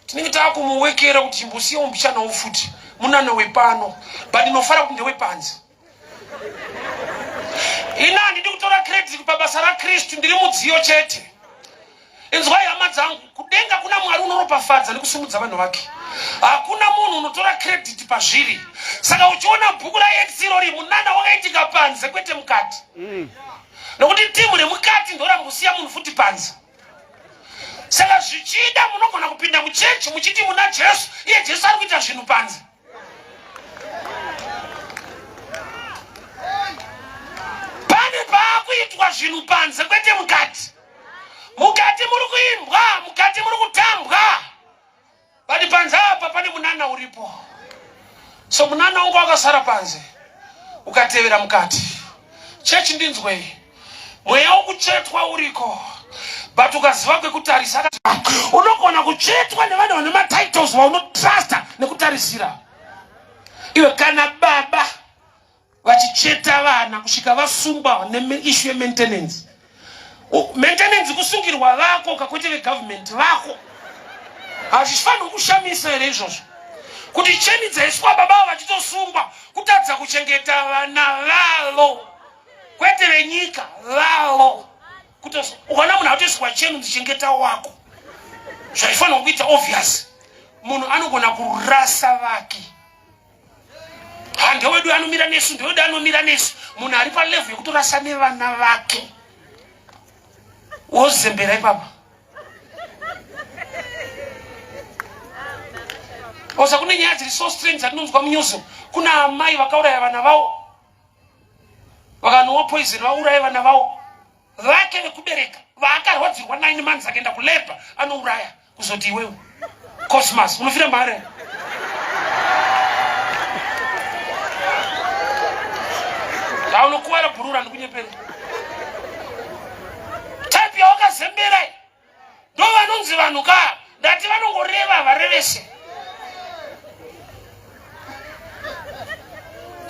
tinenge taakumuwekera kuti chimbosiyawo mbishanawo futi munana wepano, but ndinofara kuti ndewepanze. Ini handidi kutora credit pabasa raKristu, ndiri mudziyo chete. Inzwai hama dzangu, kudenga kuna Mwari unoropafadza nekusimudza vanhu vake. Hakuna munhu unotora credit pazviri. Saka uchiona bhuku raActs irori, munana wakaitika panze kwete mukati. Nokuti timu remukati ndorambosiya munhu futi panze. Saka zvichida munogona kupinda muchechi muchiti muna Jesu, iye Jesu ari kuita zvinhu panze. Pane paakuitwa zvinhu panze kwete mukati. Mukati muri kuimbwa, mukati muri kutambwa, but panze apa pane munana uripo. So munana unga wakasara panze ukatevera mukati. Chechi ndinzwei, mweya wokutsvetwa uriko, but ukaziva kwekutarisa unogona kutsvetwa nevanhu vane matitles vaunotrusta nekutarisira. Iwe kana baba vachitsveta vana kusvika vasungwa neissue yemaintenance. Maintenance kusungirwa vako kakwete vegovernment vako. Hazvifaniri kushamisa here izvozvo kuti cheni dzaiswa baba vachitosungwa kutadza kuchengeta vana vavo, kwete venyika vavo. Kuti ukaona munhu atoiswa cheni dzichengeta wako, zvaifanirwa kuita obvious. Munhu anogona kurasa vake. Ha, ndewedu anomira nesu, ndewedu anomira nesu. Munhu ari palevel yekutorasa nevana vake, wozembera ipapa. Osa kune nyaya dziri so strange dzatinonzwa munews. Kuna amai vakauraya vana vavo, vakanwa poison vauraya vana vavo vake vekubereka, vaakarwadzirwa 9 months akaenda kulabor, anouraya. Kuzoti iwewe Cosmas unofira mare. Unokuwara bhurura, ndikunyepere. Type yawakazembera ndo vanonzi vanhu ka, ndati vanongoreva havarevese.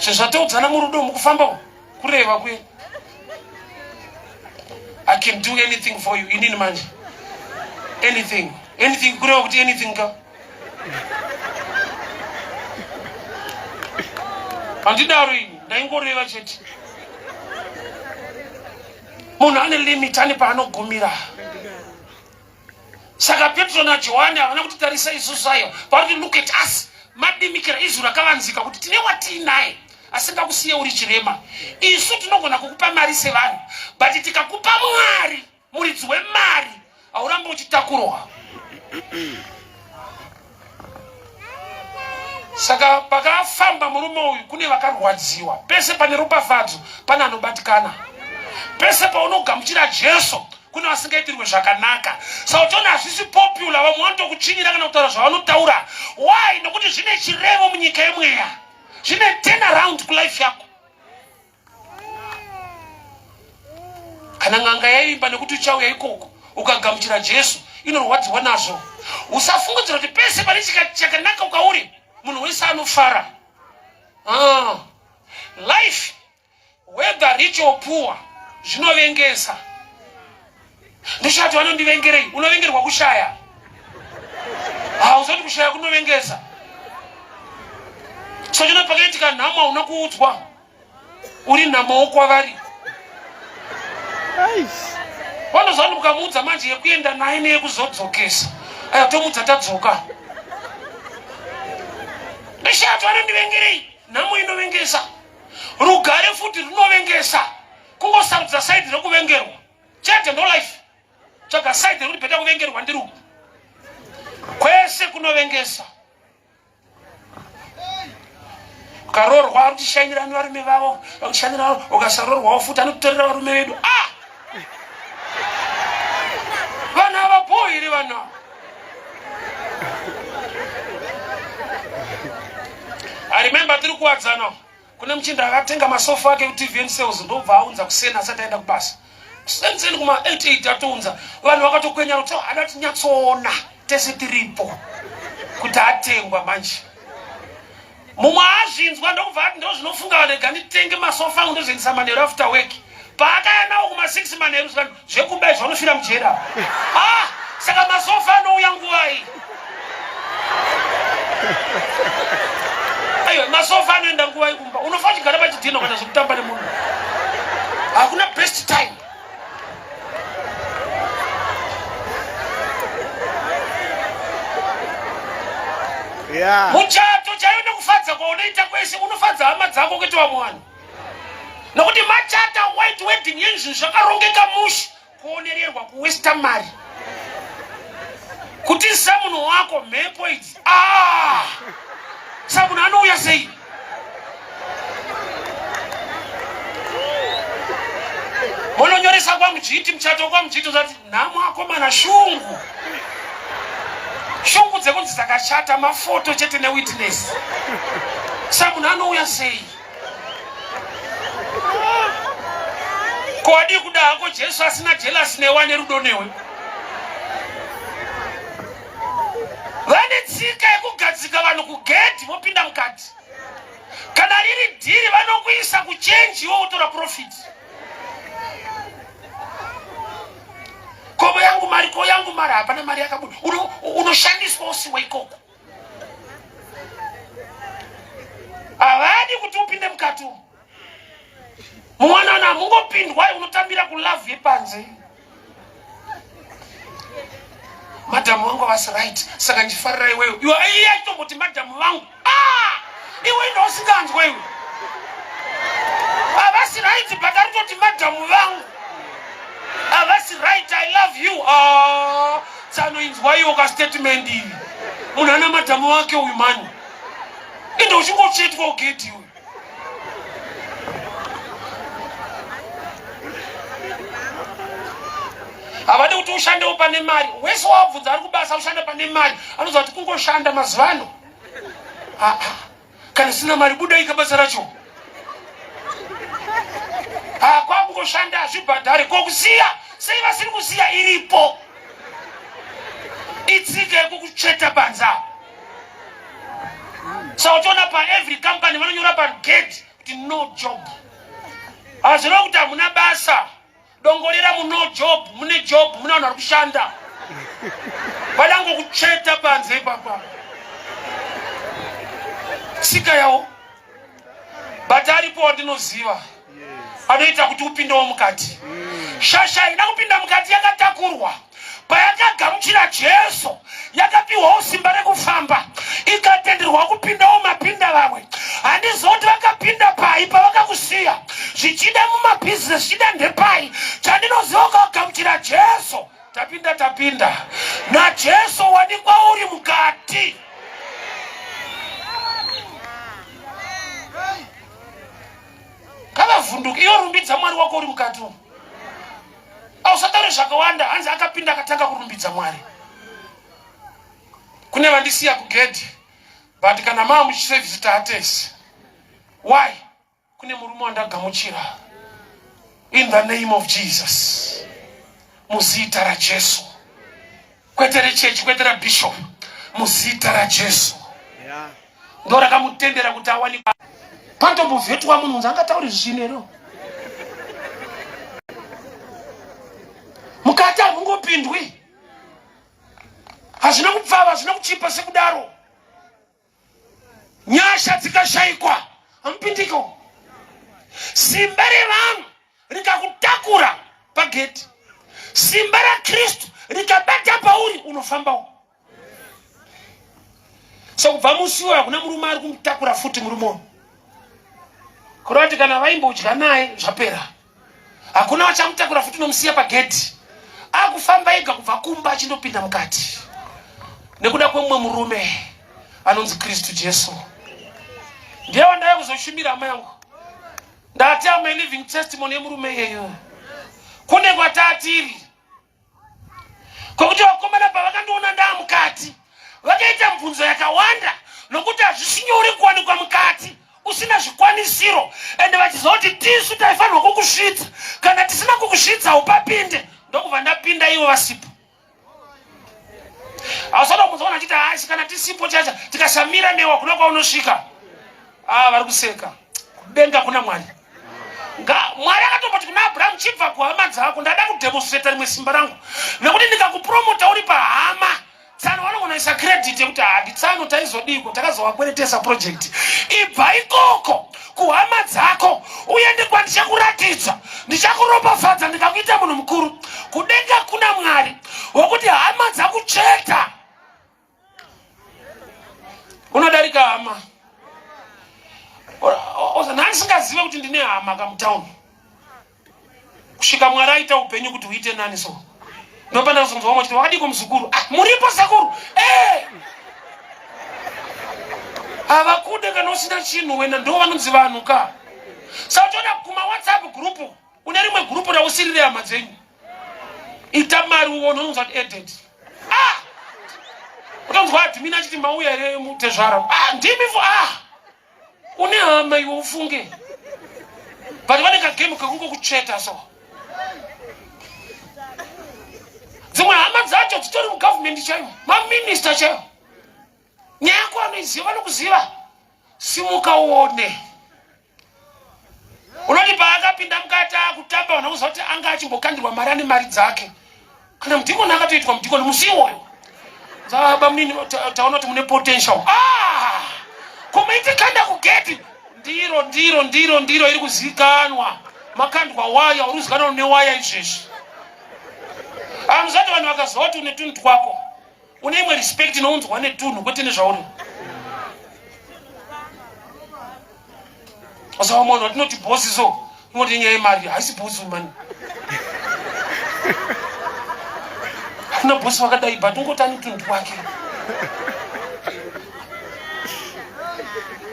Zvezvatoudzana murudo mukufamba umu kureva kuye. I can do anything for you inini manje. Anything. Anything kureva kuti anything ka. Handidaro ini, ndaingoreva chete. Munhu ane limit, ane paanogumira. Saka Petro naJohani havana kuti tarisa isusu ayo, vari kuti look at us. Madimikira izwi rakavanzika kuti tine watiinaye asingakusiye uri chirema. Isu tinogona kukupa mari sevanhu, but tikakupa Mwari muridzi wemari haurambi uchitakurwa. Saka pakafamba murume uyu kune vakarwadziwa. Pese pane ropafadzo pane anobatikana. Pese paunogamuchira Jesu kune vasingaitirwe zvakanaka. Saka uchiona hazvisi popular, vamwe vanotokutsvinyira kana kutaura zvavanotaura. Why? Nokuti zvine chirevo munyika yemweya, zvine turn around kulife yako. Kana n'anga yaimba nekuti uchauya ikoko ukagamuchira Jesu, inorwadziwa nazvo. Usafungidzira kuti pese pane chakanaka ukauri munhu wese anofara. Ah. Life whether rich or poor zvinovengesa. Ndichati vanondivengerei? Unovengerwa kushaya. Hauzoti kushaya kunovengesa. So chino pakaitika nhamo hauna kuudzwa. Uri nhamowo kwavari. Vanoziva kuti mukamuudza manje yekuenda naye neyekuzodzokesa. Aya tomuudza tadzoka. Ndishati vanondivengerei? Nhamo inovengesa. Rugare futi runovengesa. Kungosarudza side rekuvengerwa. Chete ndo life. Tsvaga side rekuti beta kuvengerwa ndiri uku. Kwese kunovengesa. Ukaroorwa ari kutishainira varume vavo, vakushandira vavo, ukasaroorwawo futi anokutorera varume vedu. Ah! Vanhu ava bhoo here vanhu ava? I remember tiri kuwadzana kune muchinda akatenga masofa ake kuTVN sales ndobva aunza kuseni asati aenda kubasa. Kuseni seni kuma 88 atounza vanhu vakatokwenya kuti ada tinyatsoona tese tiripo kuti atengwa manje. Mumwe azvinzwa ndokubva ati ndozvinofunga vanhu rega nditenge masofa angu ndozoendesa manheru after work. Paakaya nawo kuma 6 manheru zvikanzi zvekuba izvi vanofira mujeri ava. Ah, saka masofa anouya nguvai? Aiwa, masofa anoenda nguvai kumba? Unofa uchigara pachidhino kana zvekutamba nemunhu. Hakuna best time. Yeah. Muchato chaiyo nekufadza kwaunoita kwese unofadza hama dzako kwete vamwe vanhu. Nokuti machata white wedding yezvinhu zvakarongeka mushe kuonererwa kuwesta mari kutizisa munhu wako mhepo idzi ah! sa munhu anouya sei mononyoresa kwamudzviti muchato kwamudzviti uzati nhamo akomana shungu shungu dzekunzi dzakashata mafoto chete newitness sa munhu anouya sei ko wadii kuda hako jesu asina jelasi newe ane rudo newe vane tsika yekugadzika vanhu kugedhi vopinda mukati kana riri dhiri vanokuisa kuchenji iwe wotora profit kovo yangu mari ko yangu mari hapana mari yakabuda unoshandiswa usiwe ikoko havadi kuti upinde mukati umu muwanana hamungopindwa unotambira kulove yepanze madhamu vangu havasi right saka ndifarira iwewe iwe iye achitomboti madhamu vangu ah! iwe ndo usinganzwe iwe havasi right but ari kutoti madhamu vangu havasi right i love you ah, tsano inzwa iwo kastatement iyi munhu ana madhamu vake uyu mani ende uchingotsvetwa ugedhi iwe havadi kuti ushandewo pane mari wese wabvunza ari kubasa ushande pane mari anoziva kuti kungoshanda mazuva ano ah, ah. kana sina mari budai kabasa racho ah, kwakungoshanda hazvibhadhari ko kusiya sei vasiri kusiya iripo itsika yekukutsveta panze apa saka uchiona paevery company vanonyora pagate. Kuti no job hazvireva kuti hamuna basa. Dongorera muno job, mune job, mune vanhu vari kushanda. Vadangokutsveta panze ipapa. Tsika yawo. But aripo wandinoziva anoita kuti upindewo mukati. Shasha ida kupinda mukati yakatakurwa. Payakagamuchira Jesu yakapiwawo simba rekufamba ikatenderwa kupindawo mapinda vamwe. Handiziva kuti vakapinda pai pavakakusiya, zvichida mumabhizinesi, zvichida ndepai. Chandinoziva ukagamuchira Jesu, tapinda tapinda naJesu, wanikwa uri mukati. Ngavavhunduke, iwe rumbidza Mwari wako uri mukati umu. Ausataure zvakawanda, hanzi akapinda akatanga kurumbidza Mwari. Kune vandisiya kugedhi, but kana maa muchiservice taatesi. Why? Kune murume wandagamuchira. In the name of Jesus. Muzita raJesu. Kwete rechechi, kwete rabishop. Muzita raJesu. Yeah. Ndo rakamutendera kuti awanikwa. Patombovhetwa munhu unzi angatauri zvinero. Mukati hamungopindwi. Hazvina kupfava, hazvina kuchipa sekudaro. Nyasha dzikashaikwa hamupindiko. Simba revanhu rikakutakura pageti, simba raKristu rikabata pauri, unofambawo. So kubva musi uyo hakuna murume ari kumutakura futi murume uyu. Kureva kuti kana vaimbodya naye zvapera, hakuna vachamutakura futi, unomusiya pagedhi akufamba ega kubva kumba achindopinda mukati nekuda kwemumwe murume anonzi Kristu Jesu. Ndiye wandauya kuzoshumira hama yangu. Ndati am a living testimony yemurume iyeyo. Kune kwatatiri Kwekuti vakomana pavakandiona ndaa mukati vakaita mibvunzo yakawanda, nokuti hazvisi nyore kuwanikwa mukati usina zvikwanisiro, ende vachiziva kuti tisu taifanirwa kukusvitsa, kana tisina kukusvitsa haupapinde. Ndokubva ndapinda ivo vasipo. Hausada kumunzwa vanhu vachiti haasi kana tisipo chacha tikasamira newa kuna kwaunosvika. Ah, vari kuseka. Kudenga kuna Mwari. Mwari akatomboti kuna Abrahamu, chibva kuhama dzako, ndada kudemonstrata rimwe simba rangu, nekuti ndikakupromota uri pahama tsano vanogona isa credit yekuti handi tsano taizodiko, takazovakweretesa project. Ibva ikoko kuhama dzako uende kwandichakuratidza, ndichakuropafadza ndikakuita munhu mukuru. Kudenga kuna Mwari wokuti hama dzakucheta unodarika hama. Nhandisingazive kuti ndine hama kamutown kusvika Mwari aita upenyu kuti huite nani. So ndopandazonzwa vamwe vachiti wakadiko muzukuru? Ah, muripo sekuru? Eh! Havakude kana usina chinhu wena, ndo vanonzi vanhu ka. Saka uchiona kuma WhatsApp group, une rimwe group rausirire hama dzenyu, ita mari uone unonzwa kuti added. Ah! Utonzwa admin achiti mauya here mutezvara? Ah, ndimi fu ah! Une hama iwe ufunge. But vane kagame kekungokutsveta so. Dzimwe hama dzacho dzitori mugovernment chaiyo, maminista chaiyo. Nyaya yako vanoiziva, vanokuziva. Simuka uone. Unoti paakapinda mukati akutamba, vanhu vakuziva kuti anga achimbokandirwa mari, ane mari dzake. Kana mudhikoni akatoitwa mudhikoni musi iwoyo. Baba munini, taona kuti mune potential. Ah! Kumaiti kanda kugeti. Ndiro, ndiro, ndiro, ndiro iri kuzikanwa. Makandwa waya, uri kuzikanwa une waya izvezvi. Anozati vanhu vakaziva kuti une tunhu twako, une imwe respect inounzwa netunhu kwete nezvauri. Saka munhu watinoti bosi so, unoti nyaya yemari haisi bosi mani. Hakuna bosi wakadai, but ungoti ane tunhu twake.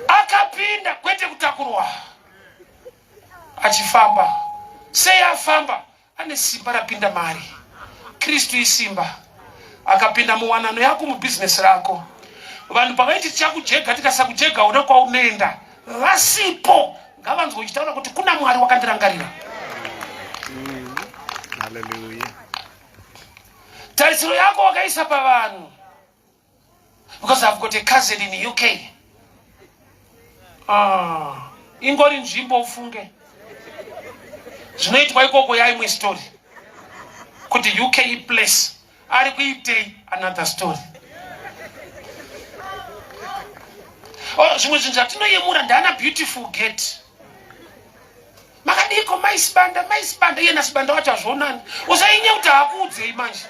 Akapinda kwete kutakurwa, achifamba. Sei afamba? Ane simba rapinda mari. Kristu isimba. Akapinda muwanano yako, mubhizinesi rako. Vanhu pavaiti tichakujega, tikasakujega una kwaunoenda, vasipo ngavanzwe uchitaura kuti kuna Mwari wakandirangarira. Hallelujah. Tarisiro yako wakaisa pavanhu. Because I've got a cousin in UK. Ah. Ingori nzvimbo ufunge. Zvinoitwa ikoko yaimwe story. Kuti UK place ari kuitei another story. Oh, zvimwe zvinhu zvatinoyemura ndaana beautiful gate. Makadiiko mai Sibanda, mai Sibanda, iye naSibanda wacho hazvionani. Usainye kuti haakuudzei manje.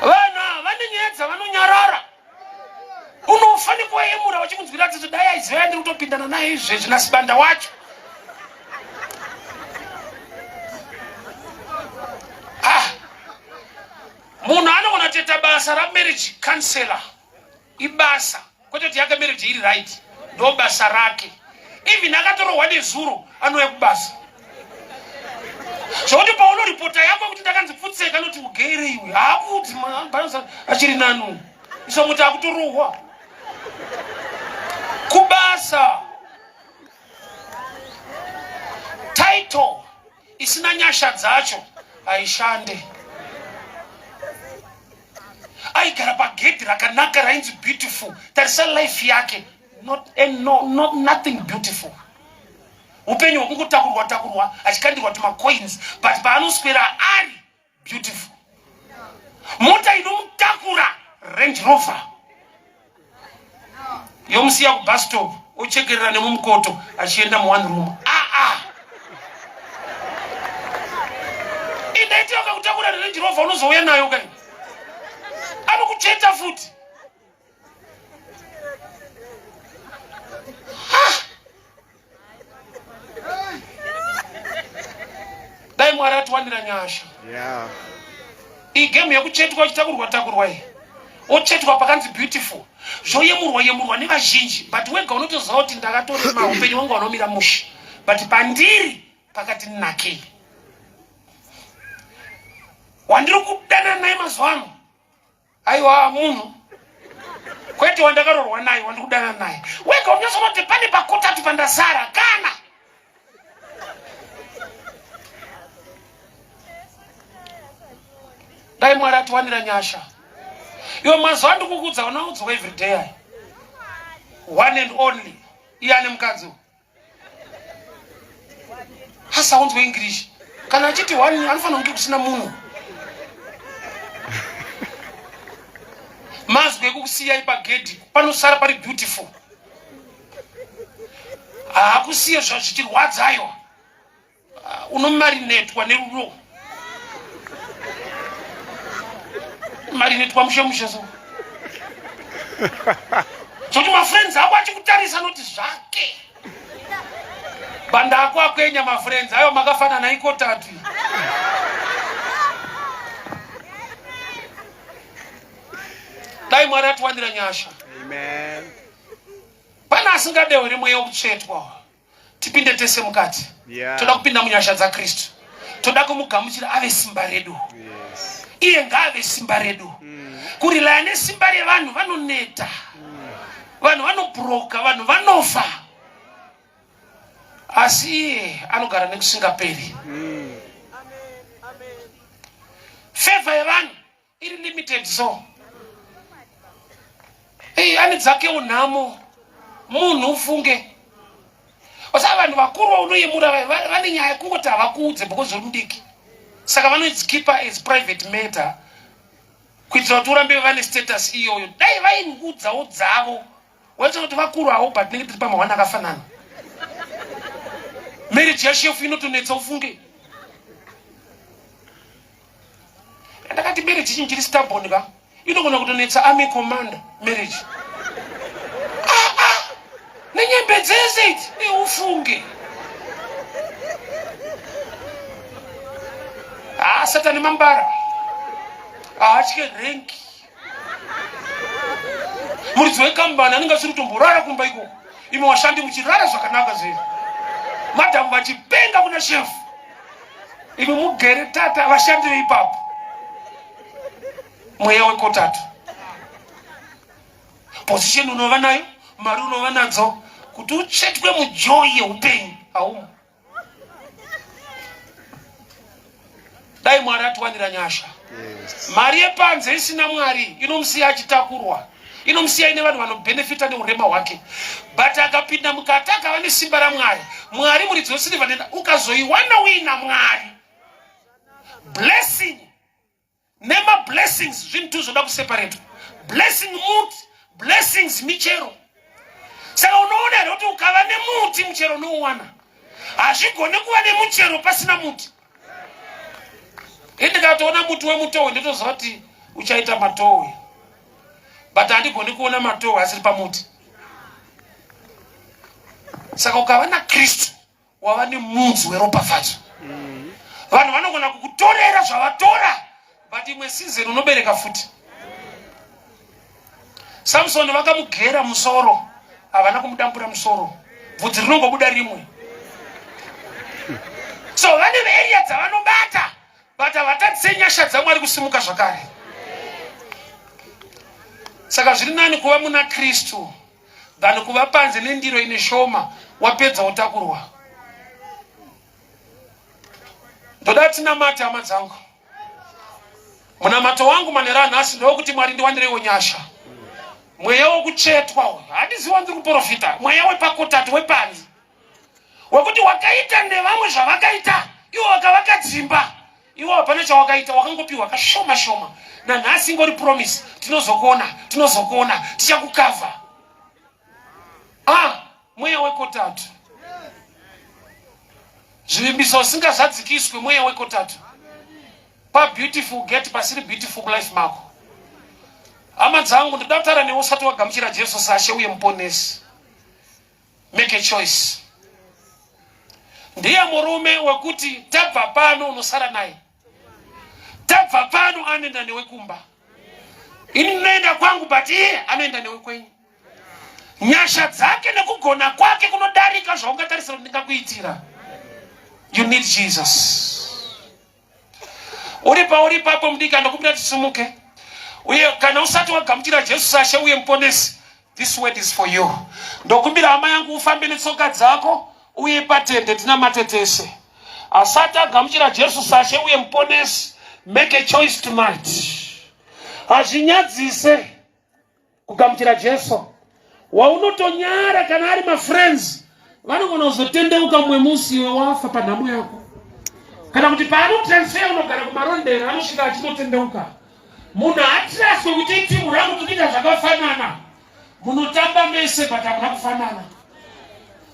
Vanhu ava vane nyaya dzavanonyarara. Unofa nekuwayemura vachikunzwira tsitsi dai aiziva yandiri kutopindana naye izvezvi naSibanda wacho. Ah. Munhu anogona kutoita basa ramarriage counselor. Ibasa kwete kuti yake marriage iri right, ndo basa rake. Even akatorohwa nezuro anouya kubasa. Zvokuti paunoripota yako kuti ndakanzi pfutseka anoti ugere iwe haakuudzi basa achiri nani isomuti akutorohwa kubasa. Title isina nyasha dzacho haishande. Aigara pagedhi rakanaka rainzi beautiful. Tarisa life yake, not, and no, not, nothing beautiful. Upenyu hwekungotakurwa takurwa achikandirwa tumacoins, but paanoswera ari beautiful. Mota inomutakura Range Rover yomusiya kubus stop ochekerera nemumukoto achienda muone room. Aa, indaiti vakakutakura neRange Rover unozouya nayo kai, anokucheta futi. Dai Mwari atiwanira nyasha. Yeah. Iyi game yekuchetwa uchitakurwa takurwa iyi. Ochetwa pakanzi beautiful. Zvoyemurwa yemurwa nevazhinji but wega unotoziva kuti ndakatorema upenyu wangu wanomira mushe. But pandiri pakati nakei. Wandiri kudana naye mazuva ano Aiwa munhu kwete wandakarorwa naye wandikudana naye wega unyatsona kuti pane pakotatu pandasara kana dai Mwari atiwanira nyasha. Iwe mazuva andikukuudza unaudzwa everyday aya one and only iye ane mukadzi asaunzwe English kana achiti one anofanira kunge kusina munhu. Mazwi ekukusiyai pagedhi panosara pari beautiful, haakusiye zvichirwadzayo. Unomarinetwa nerudo, marinetwa mushe mushe so zvokuti mafriends ako achikutarisa anoti zvake banda ako akwenya mafriends ayo makafanana ikotatu. Dai Mwari atiwanira nyasha. Amen. Pane asingadewo here mweya wekutsvetwa? Tipinde tese mukati. Yeah. Toda kupinda munyasha dzaKristu. Toda kumugamuchira ave simba redu. Yes. Iye ngaave simba redu. Kurilaya nesimba revanhu vanoneta. Vanhu vanobroka, vanhu vanofa. Asi iye anogara nekusingaperi. Favor yevanhu iri limited so. Hey, ane dzakewo nhamo munhu ufunge. Osa vanhu vakuru vaunoyemura vane nyaya kungoti havakuudze because uri mudiki. Saka vanoidzikipa as private matter kuitira kuti urambe vane status iyoyo. Dai vaingoudzawo dzavo waita kuti vakuru avo, but tinenge tiri pamahwani akafanana. Marriage yashefu inotonetsa ufunge. Ndakati marriage chinhu chiri stubborn ka, inogona kutonetsa army commander marriage. Nenyembe dzese idzi neufunge. Satani mambara haatye rank. Muridzi wekambani anenge asiri kutomborara kumba ikoko, imi washandi muchirara zvakanaka zvenyu, madhamu vachipenga kuna shefu, imi mugere tata vashandi veipapo. Mweya wekotatu, position unova nayo, mari unova nadzo, kuti utsvetwe mujoy yeupenyu haumo. Dai Mwari atiwanira nyasha. Mari yepanze isina Mwari inomusiya achitakurwa, inomusiya ine vanhu vanobhenefita neurema hwake, but akapinda mukati akava nesimba raMwari, Mwari muridzi wesirivha nenda, ukazoiwana uina Mwari, blessing nemablessings zvinhu tu zvoda kuseparatwa. Blessing muti, blessings michero. Saka unoona here kuti ukava nemuti, muchero unouwana? Hazvigone kuva nemuchero pasina muti. Indikatoona muti wemutohwe, ndotoziva kuti uchaita matohwe, but handigoni kuona matohwe asiri pamuti. Saka ukava naKristu, wava nemudzi weropafadzo. Vanhu vanogona kukutorera zvavatora, but imwe season unobereka futi. Samsoni vakamugera musoro, havana kumudambura musoro, bvudzi rinongobuda rimwe. So vane area dzavanobata, but havatadzise nyasha dzaMwari kusimuka zvakare. Saka zviri nani kuva muna Kristu than kuva panze nendiro ine shoma, wapedza wotakurwa. Ndoda tinamate, hama dzangu. Munamato wangu manero anhasi ndewokuti Mwari ndiwanireiwo nyasha. Mweya wokuchetwa uyu handiziva, ndiri kuprofita mweya wepakotatu wepanze, wekuti wakaita nevamwe zvavakaita ivo, vakavaka dzimba, iwo hapana chawakaita, wakangopiwa kashoma shoma. Nanhasi ingori promise, tinozokuona, tinozokuona, tichakukavha. Ah, mweya wekotatu, zvivimbiso usingazadzikiswe, mweya wekotatu pabeautiful gate pasiri beautiful life mako. Hama dzangu, ndoda kutaura newe usati wagamuchira Jesu saShe uye Muponesi. Make a choice. Ndiye murume wekuti tabva pano unosara naye, tabva pano anoenda newe kumba. Ini ndinoenda kwangu, but iye anoenda newe kwenyu. Nyasha dzake nekugona kwake kunodarika zvaungatarisira kuti ndingakuitira. You need Jesus. Uri pauri papo, mudiki, ndokumbira tisimuke. Uye kana usati wagamuchira Jesu saShe uye Muponesi, this word is for you. Ndokumbira, hama yangu, ufambe netsoka dzako uye patende tinamate tese. Asati agamuchira Jesu saShe uye Muponesi, make a choice tonight. Hazvinyadzise kugamuchira Jesu. Waunotonyara kana ari mafriends, vanogona kuzotendeuka mumwe musi iwe wafa panhamo yako, kana kuti paanotransfer unogara kuMarondera, anosvika achinotendeuka. Munhu haatraswe kuti itimu rangu, tinoita zvakafanana. Munotamba mese, but hamuna kufanana.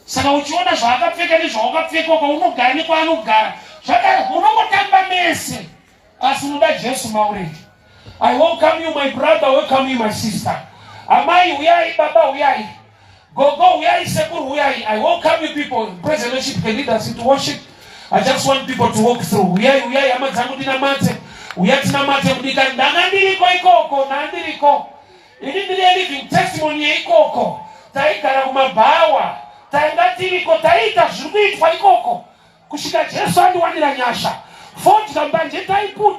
Saka uchiona zvaakapfeka nezvawakapfekwa, kwaunogara nekwaanogara, zvaka munongotamba mese, asi unoda Jesu mauredi. I welcome you, my brother. Welcome you, my sister. Amai uyai, baba uyai, gogo uyai, sekuru uyai. I welcome you people. Praise and worship can lead us into worship. I just want people to walk through. Uyai, uyai, hama dzangu, tinamate. Uya tinamate, mudikani. Ndanga ndiriko ikoko, ndandiriko. Ini ndiri a living testimony yeikoko. Taigara kumabhawa, tanga tiriko, taiita zviri kuitwa ikoko kusvika Jesu andiwanira nyasha. Fodya, mbanje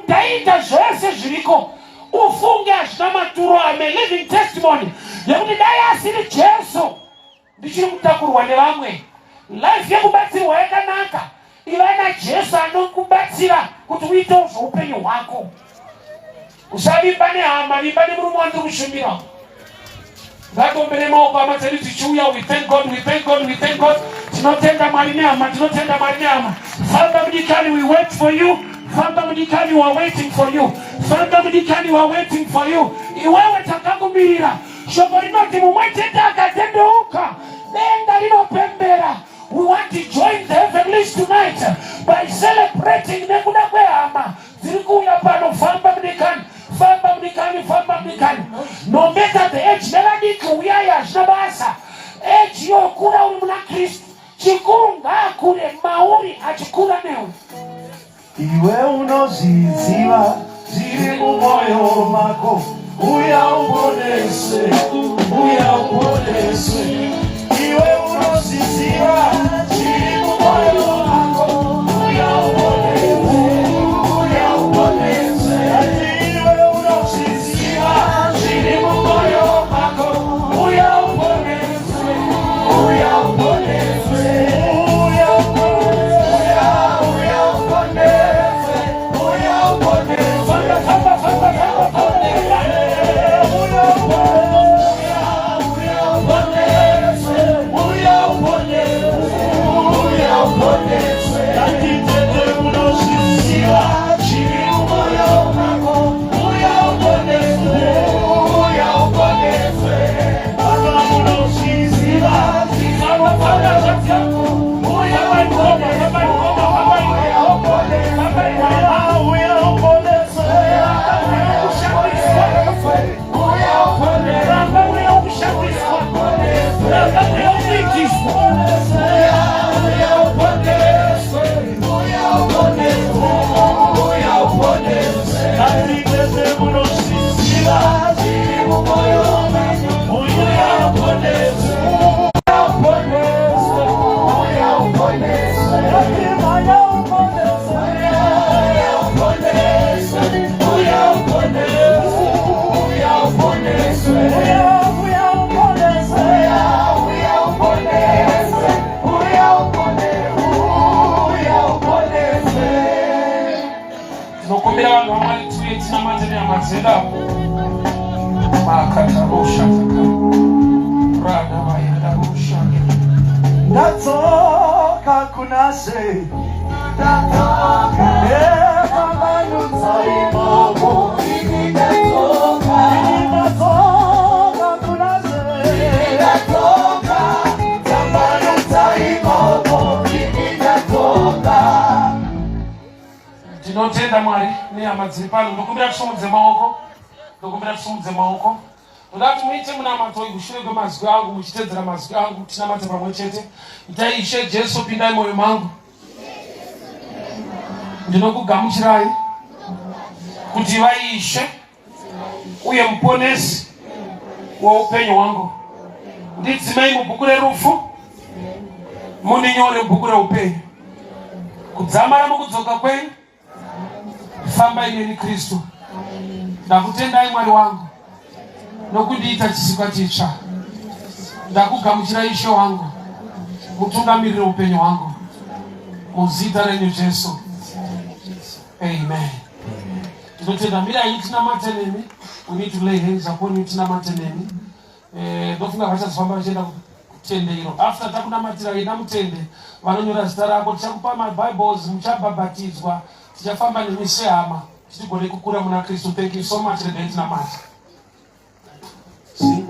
taiita zvese zviriko, ufunge hazvina maturo. I'm a living testimony yekuti dai asiri Jesu, ndichiri kutakurwa nevamwe. Life yekubatsirwa yakanaka. Iva naJesu anokubatsira kuti uitewo zveupenyu hwako. Usavimba nehama, vimba nemurume wandiri kushumira. Ngatombere maoko, hama dzedu, tichiuya. We thank God, we thank God, we thank God. Tinotenda Mwari nehama, tinotenda Mwari nehama. Famba mudikani, we wait for you. Famba mudikani, we are waiting for you. Famba mudikani, we are waiting for you. Iwewe, takakumirira. Shoko rinoti mumwe chete akatendeuka, denga rinopembera. We want to join the heavenlies tonight by celebrating nekuda kwehama dziri kuuya pano. Famba mudikani, famba mudikani, famba mudikani. No matter the age, nevadiki uyai, hazvina basa age yokura uri muna Kristu. Chikuru ngaakure mauri, achikura newe. Iwe unozviziva zviri mumwoyo mako, uya uponeswe, uya uponeswe. Iwe unozviziva zviri mumwoyo mako, uya uponeswe, uya uponeswe. Iwe unozviziva zviri mumwoyo mako, uya uponeswe, uya uponeswe, uya uponeswe, uya uponeswe, uya. Uya uponeswe. Uya uponeswe. Uya uponeswe. Uya uponeswe. Uya uya uponeswe. Uya uya uponeswe. Uya upone. Uya uponeswe. Tinokumbira vanhu vaMwari tive tinamate nehama dzedu apo makatarosha rada vaendarosha. Ndadzoka kuna She. Ndadzoka. Epambanudza imomo. Ini ndadzoka. Ini ndadzoka kuna She. Ini ndadzoka. Tambanudza imomo. Ini ndadzoka. Tinotenda Mwari nehama dziri pano. Ndokumbira tisimudze maoko, ndokumbira tisimudze maoko. Ndoda kuti muite munamato kushure kwemazwi angu, muchitedzera mazwi angu. Tinamate pamwe chete. Itai: Ishe Jesu, pindai mwoyo mangu. Ndinokugamuchirai kuti vai Ishe uye Muponesi weupenyu hwangu. Ndidzimei mubhuku rerufu, muninyore mubhuku reupenyu kudzamara mukudzoka kwenyu. Fambai neni, Kristu. Ndakutendai, Mwari wangu, nokundiita chisikwa chitsva. Ndakugamuchira, Ishe wangu, mutungamirire upenyu hwangu, muzita renyu Jesu, amen. Tinotenda. Mirai tinamate nemi. We need to lay hands upon you. Tinamate nemi. Ndofunga vachazofamba vachienda kutende iro after takunamatira. Enda mutende, vanonyora zita rako. Tichakupa maBibles, muchabhabhatidzwa. Tichafamba nemi sehama, titigone kukura muna Kristu. Thank you so much. Regai tinamate. See?